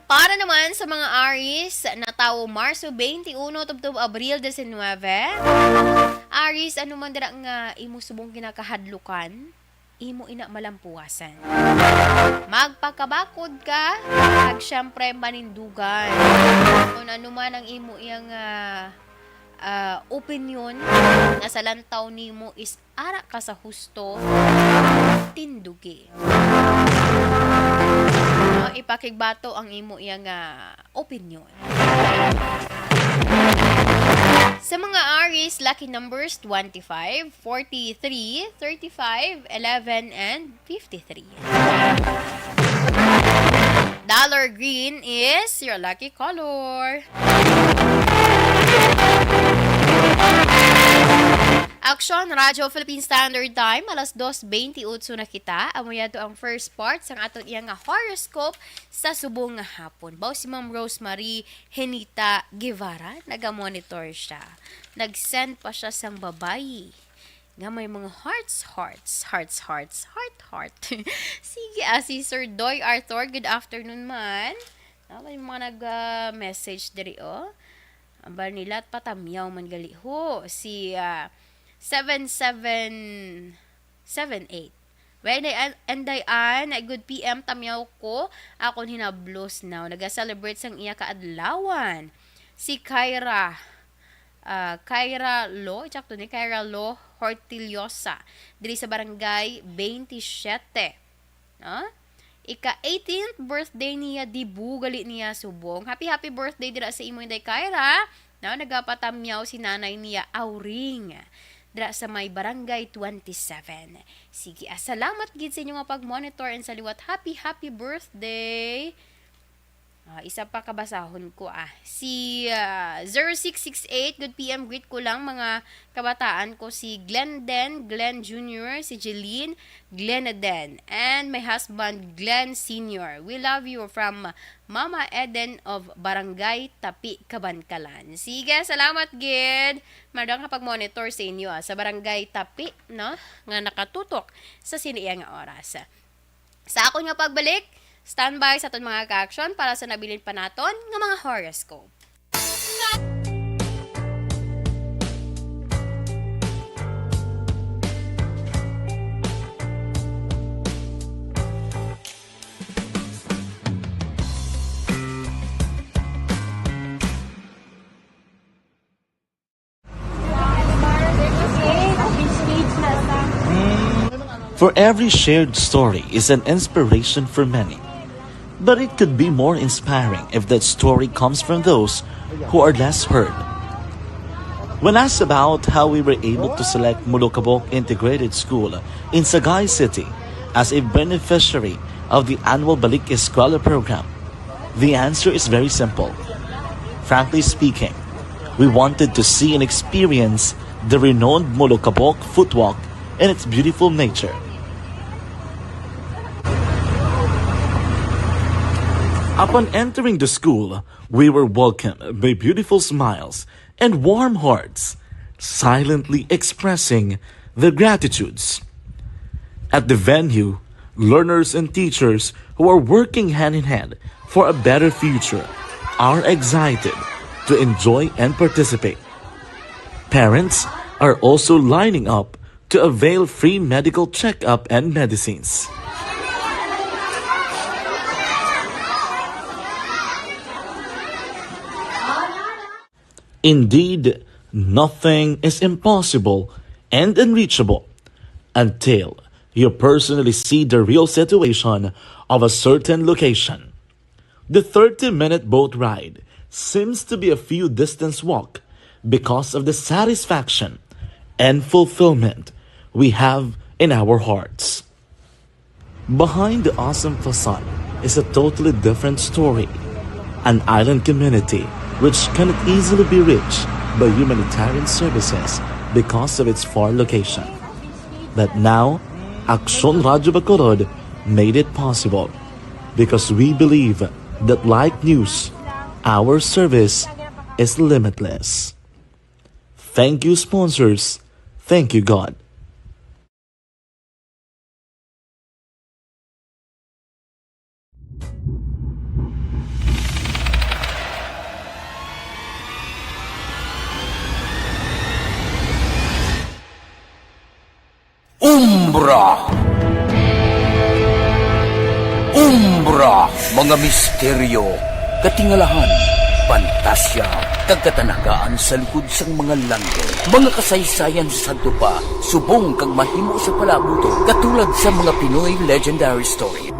Para naman sa mga Aries na tawo Marso twenty-one tubtob Abril diecinuebe, Aries, ano man dira nga imo subong kinakahadlukan, imo ina malampuwasan. Magpakabakod ka, kag siyempre manindugan. Kung ano man ang imo iyang, ah, ah, opinyon nga sa lantaw nimo is ara ka sa husto, tindugi. No, ipakigbato ang imo iya nga opinyon. Sa mga Aries, lucky numbers twenty-five, forty-three, thirty-five, eleven, and fifty-three. Dollar green is your lucky color. Aksyon, Radyo Philippine Standard Time, alas dos bentiocho na kita. Amo yadto ang first part sang aton iya nga horoscope sa subong nga hapon. Baw si Ma'am Rosemary Henita Guevara, naga-monitor siya. Nag-send pa siya sang babayi nga may mga hearts, hearts, hearts, hearts, heart, heart. Sige, ah, si Sir Doy Arthur, good afternoon man. Ah, may mga nag, ah, message diri, oh. Ambal nila, patamyaw man gali, ho. Si, ah, seven seven seven eight. Well, Day An-, Anday Ann, good P M, tamyaw ko. Akon hinablos now. Naga-celebrate sang iya kaadlawan. Si Kyra, ah, Kyra Lo, i-check to ni Kyra Lo Hortillosa, diri sa Barangay twenty-seven. No? Ika eighteenth birthday niya, dibu gali niya subong. Happy, happy birthday dira sa imo, Inday Kyra. No? Nagapatamyaw si nanay niya, Auring, dira sa may Barangay twenty-seven. Sige, ah, salamat gid sa inyo nga pag-monitor and sa liwat. Happy, happy birthday. Ah, isa pa kabasahon ko, ah. Si, ah, zero six six eight, "Good P M, greet ko lang mga kabataan ko, si Glenden, Glenn Junior, si Jeline, Gleneden, and my husband, Glenn Senior. We love you from Mama Eden of Barangay Tapi, Kabankalan." Sige, salamat gid. Madam, kapag monitor sa inyo, ah, sa Barangay Tapi, no, nga nakatutok sa sini nga oras. Sa akon nga pagbalik, standby sa aton mga ka-action para sa nabilin pa naton nga mga horoscope. For every shared story is an inspiration for many. But it could be more inspiring if that story comes from those who are less heard. When asked about how we were able to select Molokabok Integrated School in Sagay City as a beneficiary of the annual Balik Eskwela program, the answer is very simple. Frankly speaking, we wanted to see and experience the renowned Molokabok footwalk and its beautiful nature. Upon entering the school, we were welcomed by beautiful smiles and warm hearts, silently expressing their gratitudes. At the venue, learners and teachers who are working hand in hand for a better future are excited to enjoy and participate. Parents are also lining up to avail free medical checkup and medicines. Indeed, nothing is impossible and unreachable until you personally see the real situation of a certain location. The thirty-minute boat ride seems to be a few distance walk because of the satisfaction and fulfillment we have in our hearts. Behind the awesome facade is a totally different story, an island community which cannot easily be reached by humanitarian services because of its far location. But now, Aksyon Radyo Bacolod made it possible because we believe that like news, our service is limitless. Thank you, sponsors. Thank you, God. Umbra. Umbra, mga misteryo, katingalahan, pantasya, kag katanagaan sa likod sang mga landong. Mga kasaysayan sa sadto pa, subong kag mahimo sa palabuton, katulad sa mga Pinoy legendary story.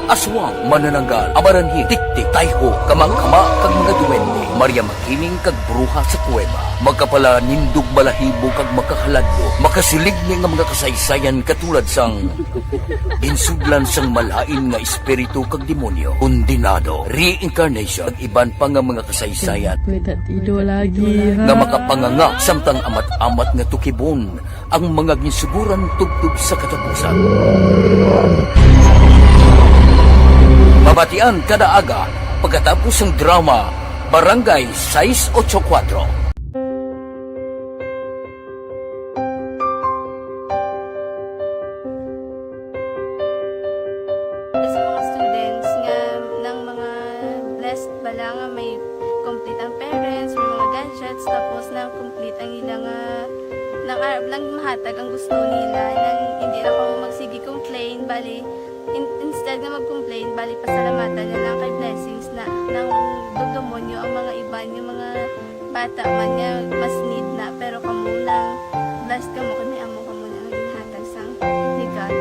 Aswang, manananggal, amaranhit, tiktik, tayho, kamakama, kag mga duwende, Maria Makiling kag bruha sa kuweba, makapalanindog balahibo kag makahaladlo, makasiligni nga mga kasaysayan katulad sang ginsudlan sang malain nga espiritu kag demonyo, kondenado, reincarnation, kag iban pa nga mga kasaysayan Ido lagi, ha? nga makapanganga samtang amat-amat nga tukibon ang mga ginsuguran tubtob sa katapusan. Mabatian kada aga pagkatapos sang drama Barangay sais ocho kuwatro. Sa mga students nga nang mga blessed bala nga may complete ang parents, may mga gadgets, tapos nang complete ang ila nga nang arab lang mahatag ang gusto nila, nang hindi na ko magsige complain, bali in, instead nga mag-complain, bali pasalamatan na lang kay blessings na nang dugdumon nyo ang mga iban, yung mga bata man nga mas need na, pero kamo nang blessed kamo kay may amo kamo na nga ginhatag sang ni God.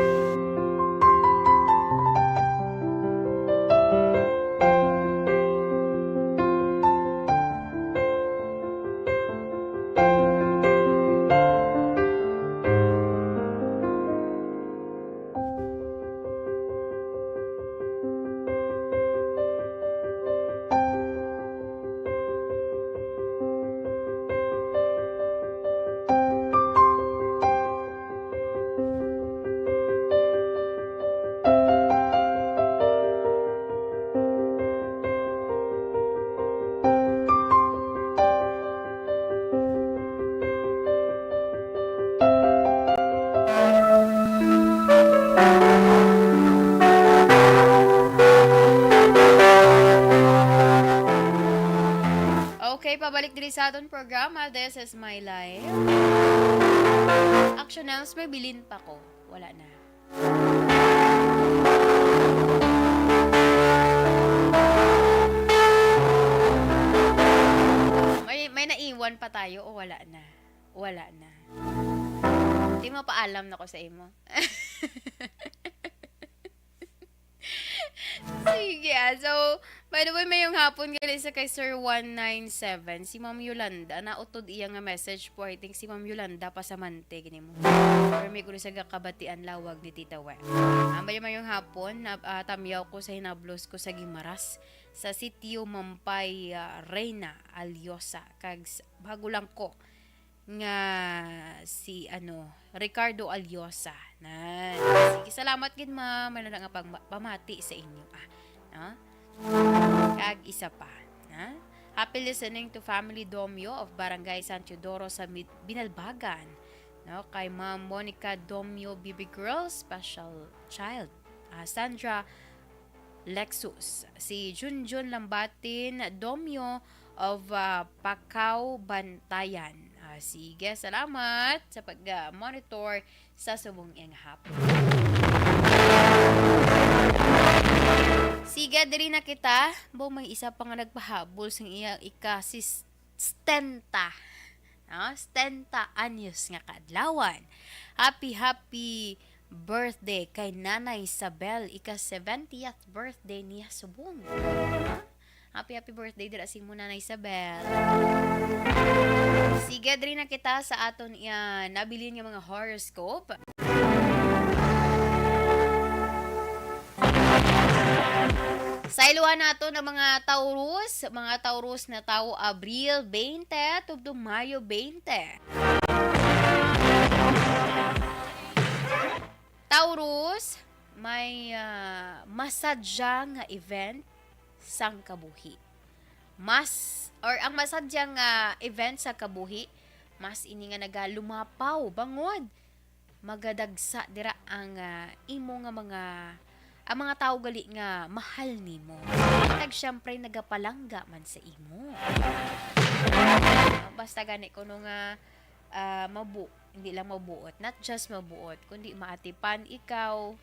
Pabalik diri sa aton programa, This is My Life. Action House, may bilin pa ko. Wala na. May, may naiwan pa tayo o wala na? Wala na. Di mapaalam na ko sa imo. Sige, ah. So, by the way, mayong hapon gali sa kay Sir one nine seven, si Ma'am Yolanda. Nautod iya nga message po. I think si Ma'am Yolanda Pasamante gini mo. Or may kuno sa gakabatian lawag ni Tita Wen. Ah, mayong, mayong hapon, na, ah, tamyaw ko sa hinablos ko sa Guimaras, sa sitio Mampay, ah, Reina Alyosa, kag s-, bago lang ko nga si, ano, Ricardo Alyosa. Na, sige, salamat gid, ma'am. Ano na nga pang pamati sa inyo, ah, no? Kag isa pa, na? Happy listening to Family Domyo of Barangay San Teodoro sa Mid-, Binalbagan, no? Kay Ma'am Monica Domyo, Baby Girl, Special Child. Ah, Sandra Lexus, si Junjun Lambatin Domyo of, ah, Pacau, Bantayan. Ah, sige, salamat sa pag, ah, monitor sa subong iyang hapon. Sige, diri na kita. Bo, may isa pa nga nagpahabol sang iya ika si s-, setenta. No? Setenta anyos nga kaadlawan. Happy, happy birthday kay Nanay Isabel, ika seventieth birthday niya subong. Happy, happy birthday dira sa imo, Nanay Isabel. Sige, diri na kita sa aton, ah, nabilin nga mga horoscope. Sa iluhan nato ng mga Taurus, mga Taurus na tawo Abril twenty tubtob Mayo twenty. Taurus, may, ah, masadya nga event sang kabuhi. Mas, or ang masadya nga event sa kabuhi, mas ini nga nagalumapaw bangod magadagsa dira ang, ah, imo nga mga, ang mga tawo gali nga mahal nimo. Kag siyempre, nagapalangga man sa imo. Basta gani kuno nga, ah, mabu-, hindi lang mabuot, not just mabuot, kundi maatipan ikaw,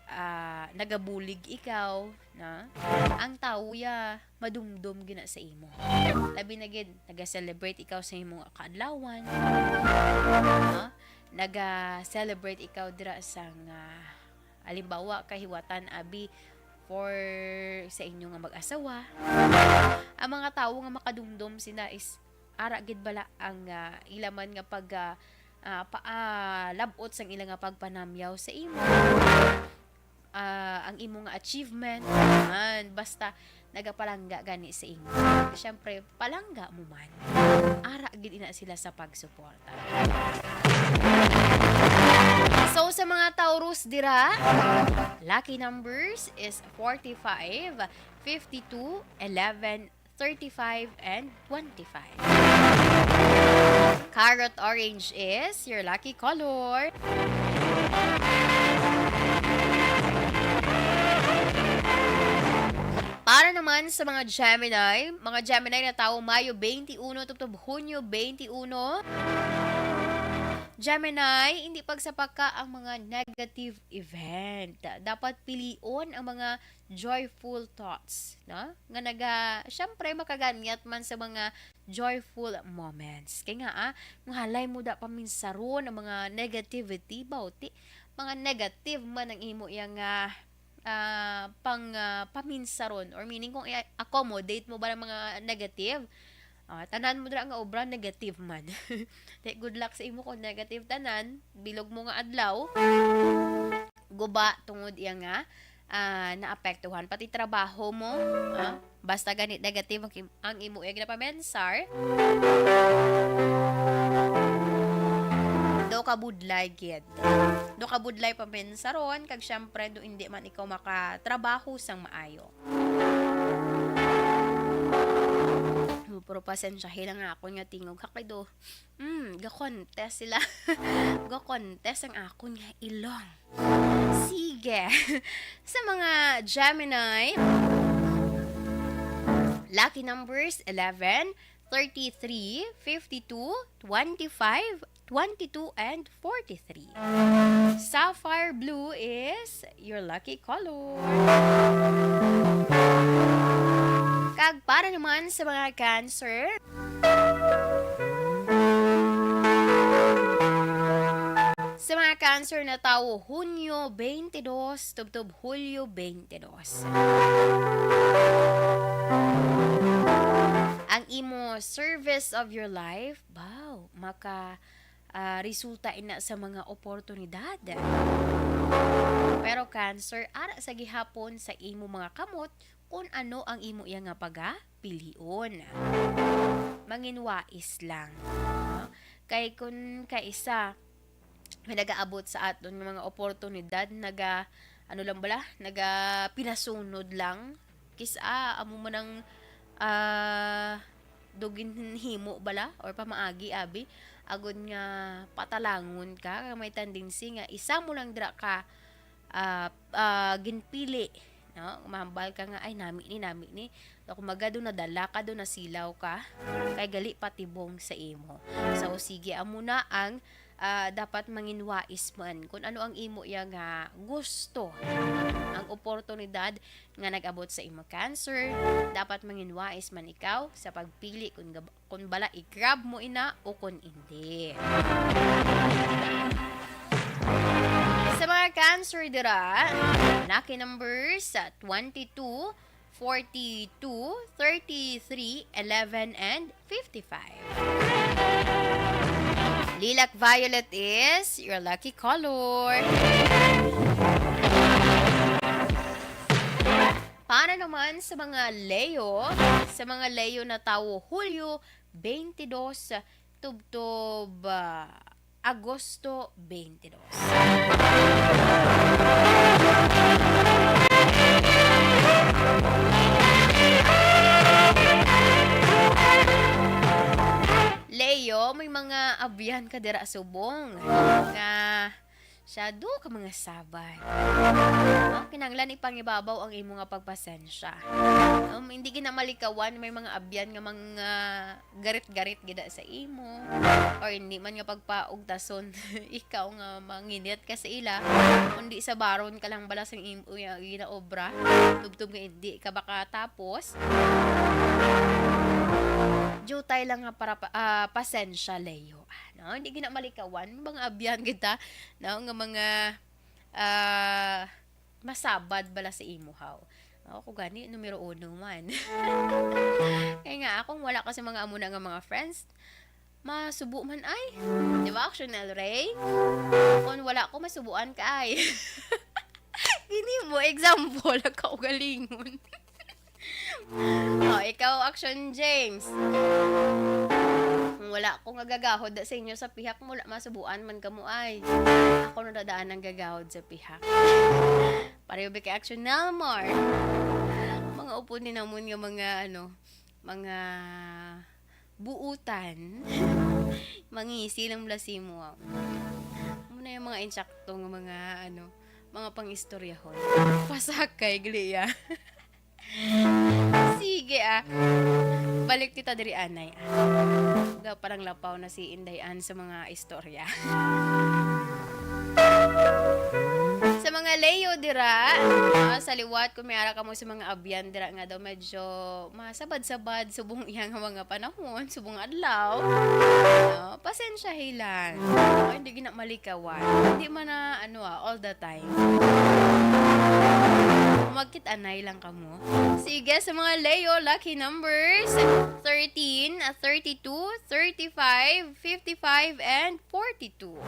ah, nagabulig ikaw, na ang tawo ya madumdom gina sa imo. Labi na gid, naga-celebrate ikaw sa imong kaadlawan, no? Naga-celebrate ikaw dira sa nga, halimbawa, kahiwatan, abi, for sa inyo nga mag-asawa. Ang mga tawo nga makadumdom sila is ara gid bala ang, ah, ila man nga pag, ah, ah, pa-, ah, lab-ot sang ila nga pagpanamyaw sa imo, ah, ang imo nga achievement, man, basta nagapalangga gani sa imo. Siyempre, palangga mo man. Ara gid ina sila sa pagsuporta. So, sa mga Taurus dira, lucky numbers is forty-five, fifty-two, eleven, thirty-five, and twenty-five. Carrot orange is your lucky color. Para naman sa mga Gemini, mga Gemini na tawo Mayo twenty-one tubtob Hunyo twenty-one. Gemini, hindi pagsapaka ang mga negative event. Dapat pilion ang mga joyful thoughts, no? Nga naga-, syempre, makaganyat man sa mga joyful moments. Kay nga, ah, mahalay mo da paminsaron ang mga negativity, bawti, mga negative man ang imo yang, ah, ah, pang, ah, paminsaron, or meaning kung i-accommodate mo ba ang mga negative, ah, tanan mo dira nga obra negative man. Di, good luck sa imo kung negative tanan, bilog mo nga adlaw. Guba tungod iya nga, ah, naapektuhan. Pati trabaho mo, ah, basta gani negative ang, im-, ang imo iya ginapamensar, do ka budlay gid. Do ka budlay pamensaron, kag syempre, do hindi man ikaw makatrabaho sang maayo. Oh, pero pasensyahi lang nga ako nga tingog. Hakay do. Mm, ga-contest sila. Ga-contest ang akon nga ilong. Sige. Sa mga Gemini, lucky numbers eleven, thirty-three, fifty-two, twenty-five, twenty-two, and forty-three. Sapphire blue is your lucky color. Kag para naman sa mga Cancer, sa mga Cancer na tawo, Hunyo twenty-two tubtob Hulyo twenty-two. Ang imo service of your life, wow, maka, ah, resulta ina sa mga oportunidad. Pero Cancer, ara sa gihapon sa imo mga kamot kung ano ang imo iya nga pagapilion. Manginwais lang, no? Kay kun kaisa, may nagaabot sa aton nga mga oportunidad, naga, ano lang bala, naga pinasunod lang. Kis-a, amo man ang, ah, do ginhimo bala or pamaagi, abi, agod nga patalangon ka, kay may tendency nga isa mo lang dira ka, ah, ah, ginpili, no? Mahambal ka nga, "Ay, nami ni, nami ni." Daw kung maga, do nadala ka, do nasilaw ka, kay gali patibong sa imo. So, sige, amo na ang, ah, dapat manginwais man kung ano ang imo iya nga gusto. Ang oportunidad nga nag-abot sa imo, Cancer, dapat manginwais man ikaw sa pagpili kung gab-, kung bala i-grab mo ina o kung hindi. Sa mga Cancer dira, lucky numbers, ah, twenty-two, forty-two, thirty-three, eleven, and fifty-five. Lilac violet is your lucky color. Para naman sa mga Leo, sa mga Leo na tawo Hulyo twenty-two tubtob, ah, Agosto twenty-two. Leo, may mga abyan ka dira subong nga siya, do ka mga sabad. No? Kinahanglan ipangibabaw ang imo nga pagpasensya. Um, hindi gina malikawan, may mga abyan nga mga garit-garit gida sa imo, or hindi man nga pagpaugtason ikaw nga manginit ka sa ila, kundi sa baron ka lang bala sang imo nga ginaobra, tubtob nga hindi ka makatapos. Jutay lang nga para pa-, ah, pasensya, Leo. No? Hindi gina malikawan, mga abyan kita, no? Nga mga, ah, masabad bala sa imo, haw. Ako gani, numero uno man. Kaya nga, akong wala kasi mga amo na nga mga friends, masubo man ay. Di ba, Action El Rey? Kung wala ko, masubuan ka ay. Gini mo, example, kaugalingon. Oh, ikaw, Action James. Kung wala ko nga gagahod sa inyo sa pihak mo, wala masubuan man kamo ay. Ako na dadaan ang gagahod sa pihak. Pareho ba kay Action Nelmar? Mga upod ni namon nga mga, ano, mga buutan. Mangisi lang bala simo. Amo na yung mga insakto nga mga, ano, mga pang-istoryahon. Pasakay, gliya. Sige, ah. Balik kita diri, anay, ah. Ga, parang lapaw na si Inday Ann sa mga istorya. Sa mga Leo dira, ah, sa liwat, kung may ara kamo sa mga abyan dira nga daw medyo masabad-sabad subong iya nga mga panahon, subong adlaw, no? Pasensyahi lang. Ay, hindi gina malikawan. Hindi man na, ano, ah, all the time. Magkit-anay lang kamo. Sige, sa mga Leo, lucky numbers, thirteen, thirty-two, thirty-five, fifty-five, and forty-two.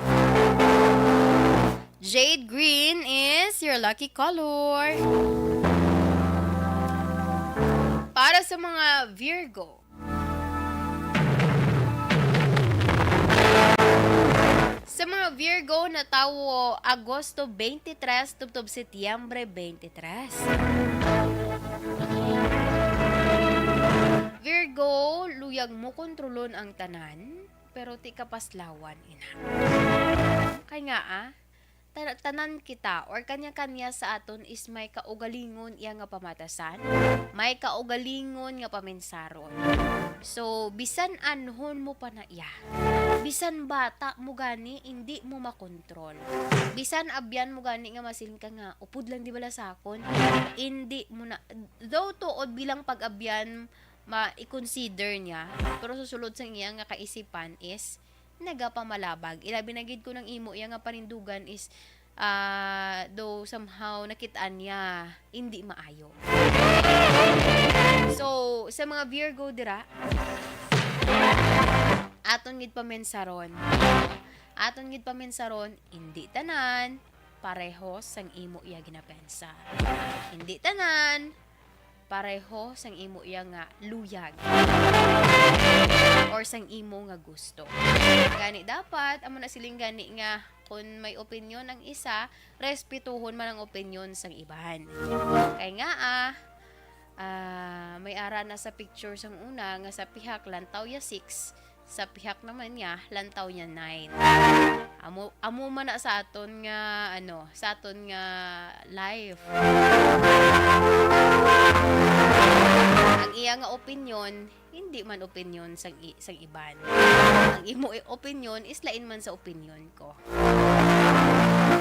Jade green is your lucky color. Para sa mga Virgo, Sa mga Virgo na tawo Agosto twenty-three tubtob Setyembre twenty-three. Virgo, luyag mo kontrolon ang tanan, pero ti kapaslawan ina. Kay nga, ah, ta-, tanan kita or kanya-kanya sa aton is may kaugalingon iya nga pamatasan, may kaugalingon nga paminsaron. So, bisan anhon mo pa na iya, bisan bata mo gani, hindi mo makontrol. Bisan abyan mo gani nga masiling ka nga, "Upod lang di bala sa akon," hindi mo na, though tuod bilang pag-abyan, ma-, i-consider niya, pero sa sulod sang iya nga kaisipan is nagapamalabag. Ilabi na gid ko nang imo iya nga panindugan is, ah, though somehow nakit-an niya, hindi maayo. So, sa mga Virgo dira, aton gid pamensaron. Aton gid pamensaron, hindi tanan pareho sang imo iya ginapensar. Hindi tanan pareho sang imo iya nga luyag or sang imo nga gusto. Gani dapat, amo na siling gani nga kung may opinyon ang isa, respetuhon man ang opinyon sang iban. Kay nga, ah, ah, may ara na sa picture sang una nga sa pihak lantaw ya six, sa pihak naman niya lantaw niya nine. Amo, amo man na sa aton nga, ano, sa aton nga life. Ang iya nga opinyon, hindi man opinyon sang i-, sang iban. Ang imo i-, opinyon is lain man sa opinyon ko.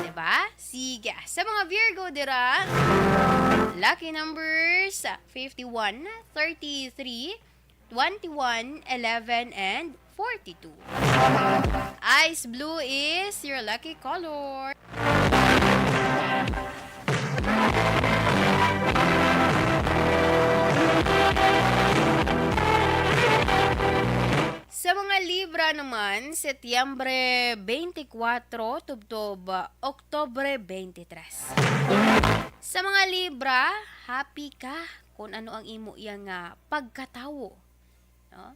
Diba? Sige. Sa mga Virgo dira, lucky numbers, fifty-one, thirty-three, twenty-one, eleven, and forty-two. Ice blue is your lucky color. Sa mga Libra naman, Setyembre twenty-four tubtob, ah, Oktubre twenty-three. Sa mga Libra, happy ka kung ano ang imo iya nga pagkatawo, no?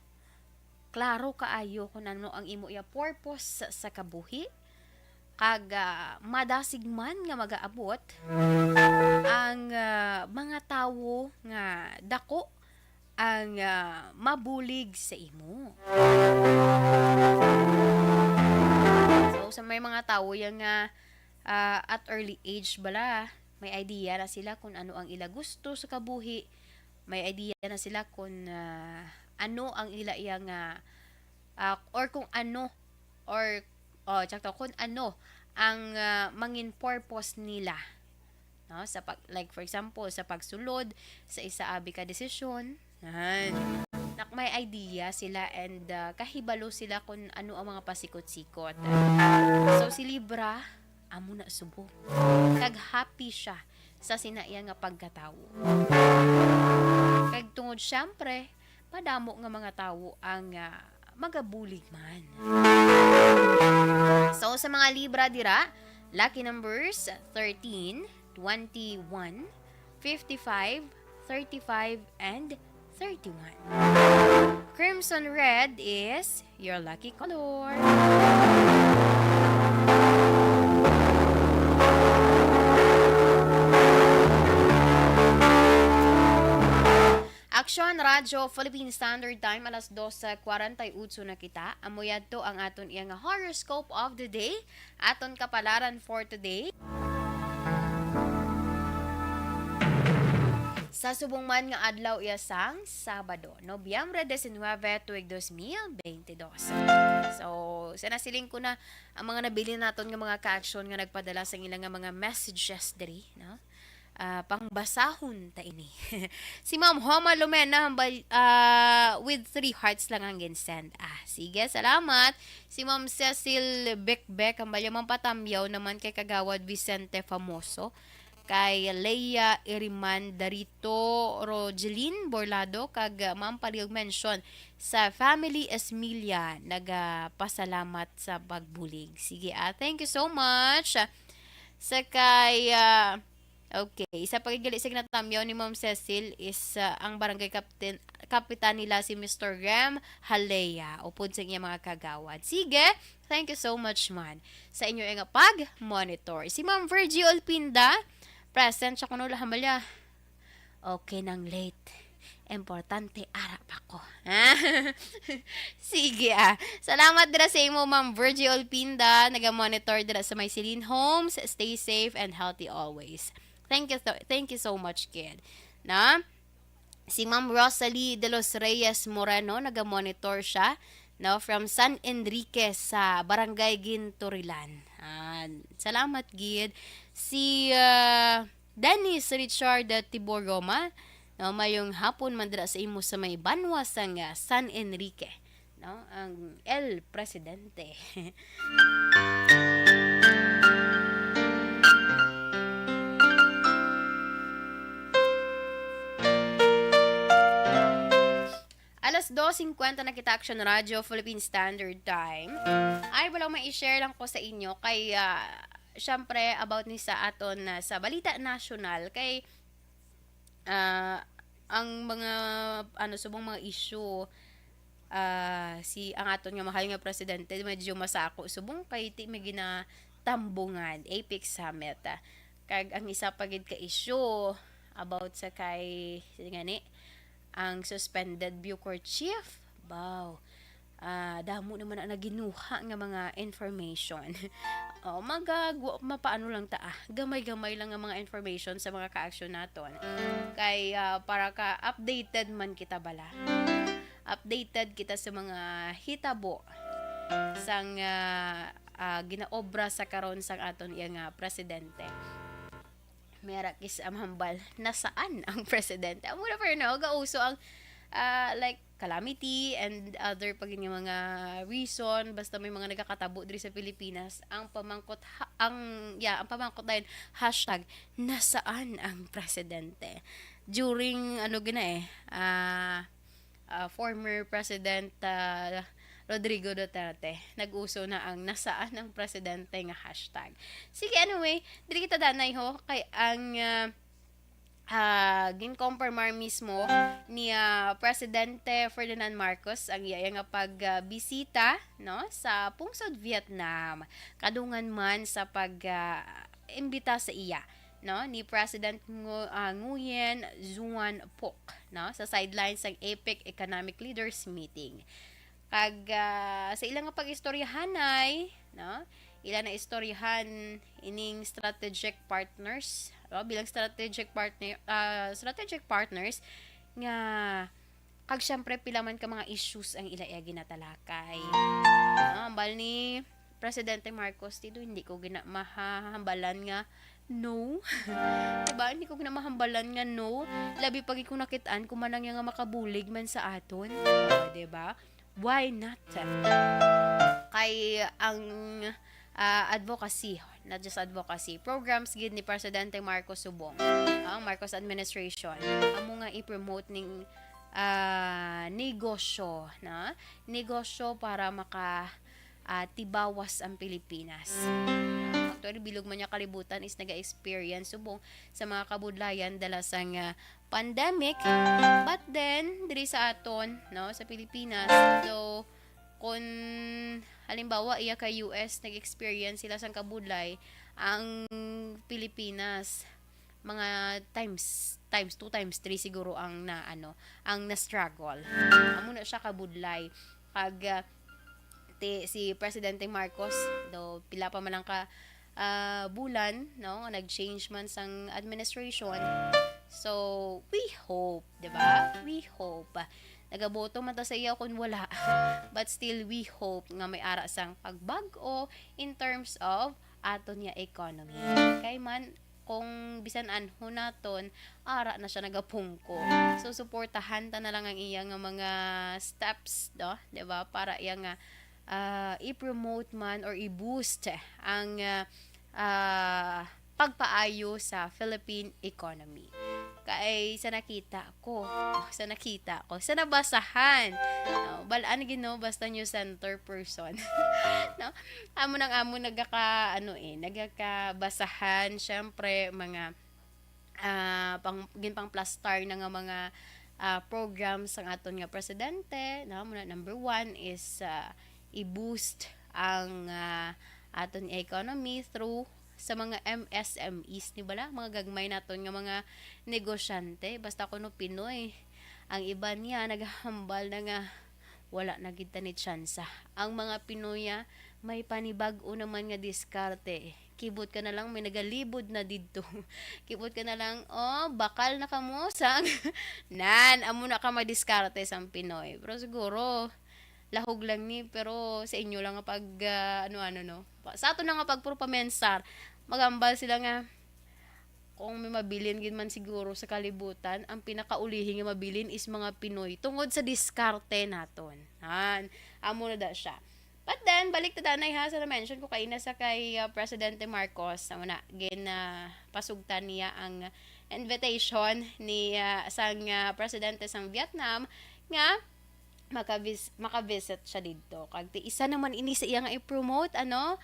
Klaro kaayo kung ano ang imo iya purpose sa, sa kabuhi, kag, ah, madasig man nga magaabot ang, ah, mga tawo nga dako ang, ah, mabulig sa imo. So, sa may mga tawo yan nga, ah, at early age bala, may idea na sila kung ano ang ila gusto sa kabuhi, may idea na sila kung, ah, ano ang ila iya nga, ah, or kung ano, or, oh, tsakto, kung ano ang, ah, mangin purpose nila. No? Sa pag, like, for example, sa pagsulod sa isa abi ka desisyon, yan. Nak-, may idea sila and, ah, kahibalo sila kung ano ang mga pasikot-sikot. So, si Libra, amo na subong. Kag happy siya sa sina iya nga pagkatawo. Kag tungod, syempre, padamo nga mga tawo ang, ah, magabulig man. So, sa mga Libra dira, lucky numbers, thirteen, twenty-one, fifty-five, thirty-five, and thirty-one. Crimson red is your lucky color. Aksyon Radyo Philippine Standard Time, alas dose kwarenta y ocho na kita. Amo yadto ang aton iya nga horoscope of the day. Aton kapalaran for today. Sa subong man nga adlaw iya sang Sabado, Nobyembre diecinuebe, tuig dos mil beintidos. So, sa nasiling ko na, ang mga nabilin naton nga mga ka-aksyon nga nagpadala sa ilang nga mga messages diri, no? Ah, pangbasahon ta ini. Si Ma'am Homa Lumena, hambal-, ah, with three hearts lang ang ginsend. Ah, sige, salamat. Si Ma'am Cecil Bekbek, hambal niya, mapatamyaw naman kay Kagawad Vicente Famoso, kay Leia Iriman Darito, Rogelin Borlado, kag, ah, Ma'am Paliog mention sa family Esmilla, nagapasalamat sa pagbulig. Sige, ah, thank you so much. Sa kay, ah, okay, isa pa gid gali sa ginatamyaw ni Ma'am Cecil is, ah, ang barangay captain, kapitan nila si Mister Rem Halea, upod sa iya mga kagawad. Sige, thank you so much man sa inyo nga pag-monitor. Si Ma'am Virgie Olpinda, present siya kuno, hambal niya. Okay nang late. Importante, ara pa ko. Sige, ah. Salamat dira sa imo, Ma'am Virgie Olpinda. Naga-monitor dira sa may Celine Homes. Stay safe and healthy always. Thank you so, thank you so much, kid. Na? Si Ma'am Rosalie de los Reyes Moreno, naga-monitor siya, no, from San Enrique sa Barangay Gintorilan. Ah, salamat gid. Si, ah, Dennis Richard Tibor Roma, no, mayong hapon man dira sa imo sa may banwa sang, ah, San Enrique, no, ang El Presidente. Alas dos cincuenta na kita, Action Radio, Philippine Standard Time. Ay, wala, may i-share lang ko sa inyo kay, ah, syempre, about ni sa aton na sa balita nasyonal kay, ah, ang mga, ano, subong mga issue, ah, si ang aton nga mahal nga presidente medyo masako subong kay ti may ginatambungan APEC Summit, ah. Kag ang isa pa gid ka issue about sa kay, sino gani, ang suspended Bucor chief. Baw. Ah, damo naman ang naginuha nga mga information. Oh, magagwa, mapaano lang ta, ah. Gamay-gamay lang ang mga information sa mga ka-action naton. Kay, ah, para ka updated man kita bala. Updated kita sa mga hitabo sang, ah, ah, ginaobra sa karon sang aton iya nga presidente. May ara kis ang hambal, nasaan ang presidente? Amo na, pero no, gauso ang, ah, like, calamity and other pa gid nga mga reason, basta may mga nagakatabo diri sa Pilipinas. Ang pamangkot ha-, ang, yeah, ang pamangkot dayon, hashtag nasaan ang presidente? During, ano gina eh, ah, ah, former President, ah, Rodrigo Duterte, nag-uso na ang nasaan ang presidente nga hashtag. Sige, anyway, diri kita danay ho, kay ang, ah, ah, ginkompormar mismo ni, ah, Presidente Ferdinand Marcos ang iya nga pagbisita, no, sa pungsod Vietnam. Kadungan man sa pag, ah, imbita sa iya, no, ni President Ngu-, ah, Nguyen Xuan Phuc, no, sa sideline sang APEC Economic Leaders Meeting. Kag, ah, sa ila nga pag-istoryahanay, no, ila na istoryahan ining strategic partners, no, bilang strategic partner, ah, strategic partners nga, kag syempre pila man ka mga issues ang ila iya ginatalakay. No, hambal ni Presidente Marcos, "Ti do, hindi ko gina-, mahahambalan nga no." Diba? Hindi ko gina-, mahambalan nga no. Labi pa gid kung nakit-an kung manang nga makabulig man sa aton. O, diba? Why not? Kay ang, ah, advocacy, not just advocacy, programs gid ni Presidente Marcos subong, ang Marcos administration, amo nga i-promote ning, ah, negosyo, na negosyo para maka, ah, tibawas ang Pilipinas. Actually, bilog man niya kalibutan is naga-experience subong sa mga kabudlayan dala sang, ah, pandemic. But then, diri sa aton, no, sa Pilipinas, so, kung halimbawa, iya kay U S, nag-experience sila sang kabudlay, ang Pilipinas, mga times, times two, times three siguro ang na, ano, ang na-struggle. Amo na siya kabudlay. Kag, ah, ti, si Presidente Marcos, do pila pa man lang ka, ah, bulan, no, nga nag-change man sang administration. So, we hope, di ba? We hope. Nagaboto man ta sa iya kung wala. But still, we hope nga may ara sang pagbag-o in terms of aton nga economy. Kay man, kung bisan anho naton, ara na siya nagapungko. So, suportahan ta na lang ang iya nga mga steps, no? Di ba? Para iya nga, ah, i-promote man or i-boost ang, ah, ah, pagpaayo sa Philippine economy. Kay sa nakita ko, oh, sa nakita ko, sa nabasahan, oh, balaan gid, no, basta news center person. No? Amo nang amo nagaka, ano eh, nagakabasahan, syempre, mga, ah, pang, ginpangplastar na nga mga, ah, programs sang aton nga presidente, no? Muna, number one is, ah, i-boost ang, ah, aton economy through sa mga M S M Es, ni bala, mga gagmay naton nga mga negosyante, basta kuno Pinoy. Ang iban niya naghahambal na nga wala na gid ta ni tsansa. Ang mga Pinoy, ah, may panibag-o naman nga diskarte. Kibot ka na lang, may nagalibod na didto. Kibot ka na lang, "Oh, bakal na kamo sang," nan, amo na ka madiskarte sang Pinoy. Pero siguro, lahog lang ni, pero sa inyo lang nga pag, ah, ano-ano, no? Pa-, sa ato na nga pagpropamensar, magambal sila nga, kung may mabilin gid man siguro sa kalibutan, ang pinakaulihi nga mabilin is mga Pinoy tungod sa diskarte naton. Han, amo na da siya. But then, balik ta danay ha, sa na-mention ko kaina sa kay, ah, Presidente Marcos. Amo na, gin, ah, pasugtan niya ang invitation ni, ah, sang, ah, presidente sang Vietnam nga makavis-, makavisit siya didto. Kag ti isa naman ini sa iya nga i-promote, ano,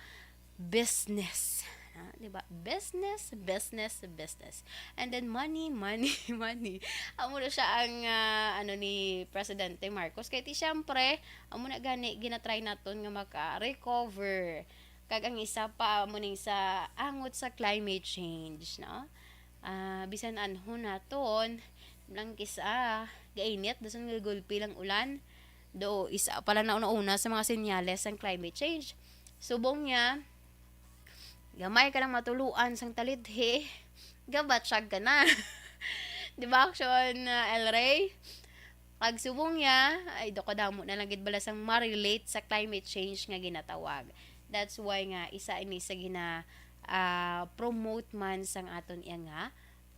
business. Ha, di ba? Business, business, business. And then money, money, money. Amo na siya ang, ah, ano, ni Presidente Marcos. Kay ti siyempre, amo na gani, ginatry naton nga maka-recover. Kag ang isa pa, amo ning sa angot sa climate change, no? Ah, bisan anhon naton, lang kis-a, gainit, dason gagulpi lang ulan. Do, isa pa lang na una-una sa mga senyales sang climate change. Subong niya, gamay ka lang matuluan sang talidhi, gabatsyag ka na. Di ba, Action, ah, El Rey? Pag subong niya, ay, do kadamo na lang gid bala sang ma-relate sa climate change nga ginatawag. That's why nga isa ini sa gina, ah, promote man sang aton iya nga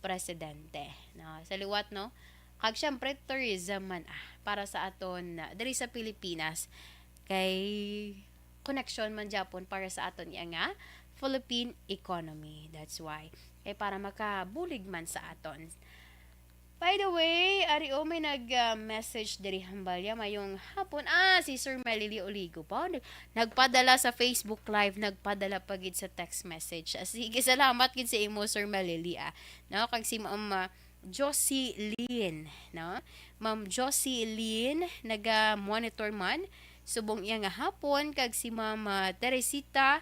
presidente, no? Sa liwat, no? Kag syempre, tourism man, ah, para sa aton, ah, diri sa Pilipinas. Kay koneksyon man gyapon para sa aton iya nga Philippine economy. That's why. Kay para makabulig man sa aton. By the way, ari o, may nag, ah, message diri, hambal ya, mayong hapon. Ah, si Sir Melily Oligo pa. Nag-, nagpadala sa Facebook Live, nagpadala pa gid sa text message. Ah, sige, salamat gid sa imo, Sir Melily, ah. No, kag si Ma'am, ah, Josie Lynn, no? Ma'am Josie Lynn, naga-monitor man subong iya nga hapon, kag si Ma'am, ah, Teresita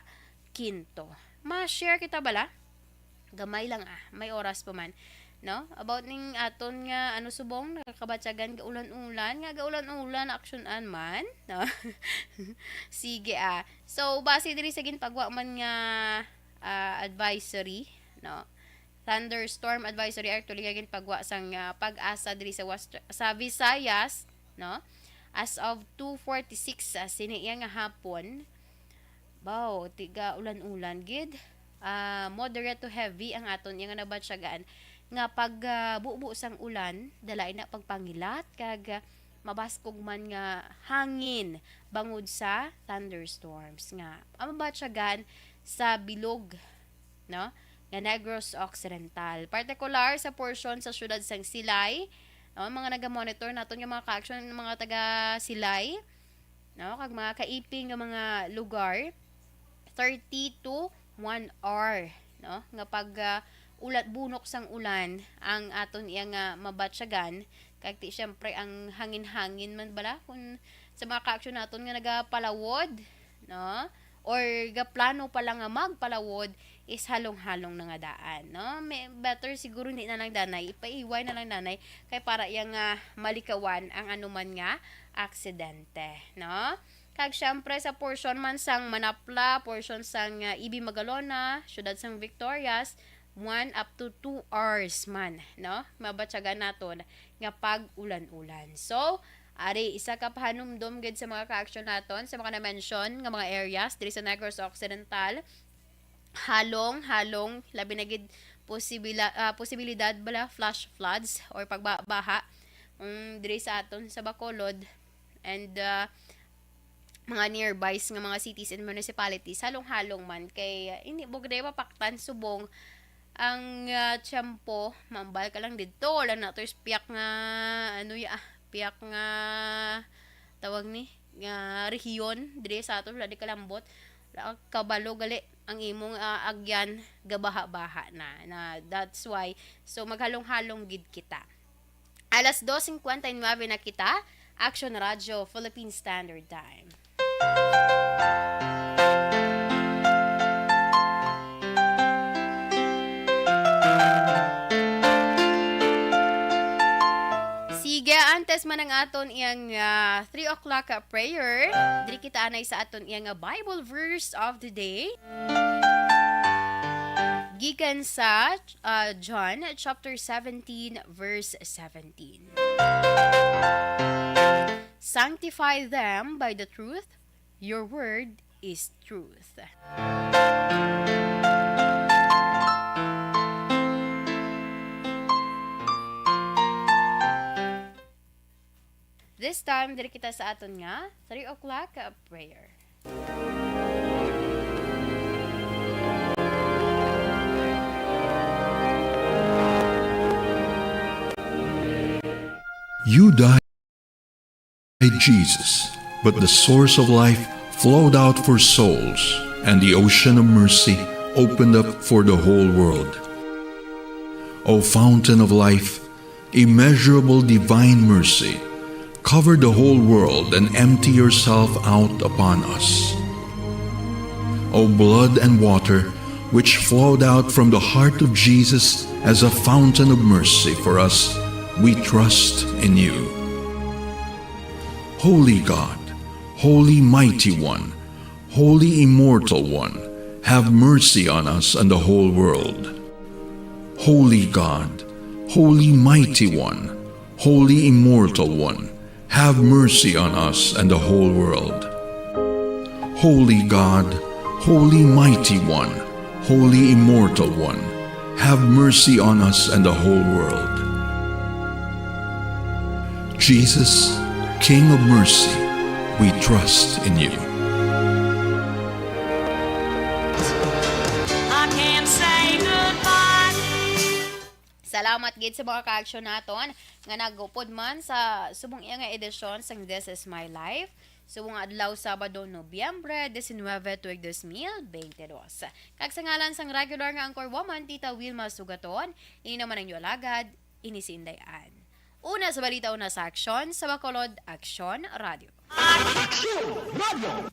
Quinto. Ma-share kita bala? Gamay lang, ah, may oras pa man, no? About ning aton nga, ano, subong, nakakabatyagan, gaulan-ulan, nga gaulan-ulan, aksyonan man, no? Sige, ah. So, base diri sa ginpagwa man nga, ah, advisory, no? Thunderstorm advisory, actually, nga ginpagwa sang, ah, PAGASA diri sa West-, sa Visayas, no? As of two forty-six, ah, sini iya nga hapon, baw, tiga ulan-ulan gid. Ah, moderate to heavy ang aton iya nga nabatyagan nga pag, ah, bubo sang ulan, dala ina pagpangilat kag, ah, mabaskog man nga hangin bangod sa thunderstorms nga ang mabatyagan sa bilog, no, nga Negros Occidental, partikular sa porsyon sa siyudad sang Silay, no, mga naga-monitor naton nga mga ka-action, mga taga Silay, no, kag mga kaiping nga mga lugar, thirty to one hour, no, nga pag, ah, ulat, bunok sang ulan ang aton iya nga mabatyagan, kag ti, siyempre, ang hangin-hangin man bala, kun sa mga ka-action naton nga nagapalawod, no, or gaplano pa lang nga magpalawod, is halong-halong na nga daan, no? May, better siguro hindi na lang danay, ipaiway na lang danay, kay para iya nga malikawan ang anuman nga aksidente, no? Kag siyempre sa portion man sang Manapla, portion sang, ah, E B Magalona, siyudad sang Victorias, one up to two hours man, no? Mabatyagan naton nga pag-ulan-ulan. So, ari, isa ka pahanumdom gid sa mga ka-action naton sa mga na-mention nga mga areas diri sa Negros Occidental. Halong, halong, labi na gid posibila-, ah, posibilidad bala flash floods or pagbaha, mm, diri sa aton sa Bacolod and, ah, mga nearby nga mga cities and municipalities, halong-halong man kay, ah, ini bugre mapaktan subong ang, ah, tiyempo, mambal ka lang didto, wala na to is piyak nga, ano ya, ah, piyak nga tawag ni, nga rehiyon diri sa aton, wala di kalambot, wala ka kabalo gali ang imong, ah, agyan gabaha-baha na, na that's why, so maghalong-halong gid kita. Alas dos cincuenta y nueve na kita, Action Radio, Philippine Standard Time. Sige, antes man ang aton iyang, ah, three o'clock, ah, prayer, diri kita anay sa aton iyang, ah, Bible verse of the day. Gikan sa, uh, John chapter seventeen, verse seventeen. Sanctify them by the truth. Your word is truth. This time, diri kita sa aton nga three o'clock, uh, prayer. You died, Jesus, but the source of life flowed out for souls, and the ocean of mercy opened up for the whole world. O fountain of life, immeasurable divine mercy, cover the whole world and empty yourself out upon us. O blood and water, which flowed out from the heart of Jesus as a fountain of mercy for us, we trust in you. Holy God, holy mighty one, holy immortal one, have mercy on us and the whole world. Holy God, holy mighty one, holy immortal one, have mercy on us and the whole world. Holy God, holy mighty one, holy immortal one, have mercy on us and the whole world. Jesus, King of mercy, we trust in you. I can't say goodbye. Salamat gid sa mga ka-action naton nga nagupod man sa subong iya nga edisyon sang This Is My Life, subong nga adlaw, Sabado, Nobyembre diecinueve, tuig dos mil bente dos. Kag sa ngalan sang regular nga anchor woman, Tita Wilma Sugaton, ini naman ang inyo alagad, ini si Inday Ann. Una sa balita, una sa aksyon, sa Bacolod Aksyon Radio. Aksyon Radio.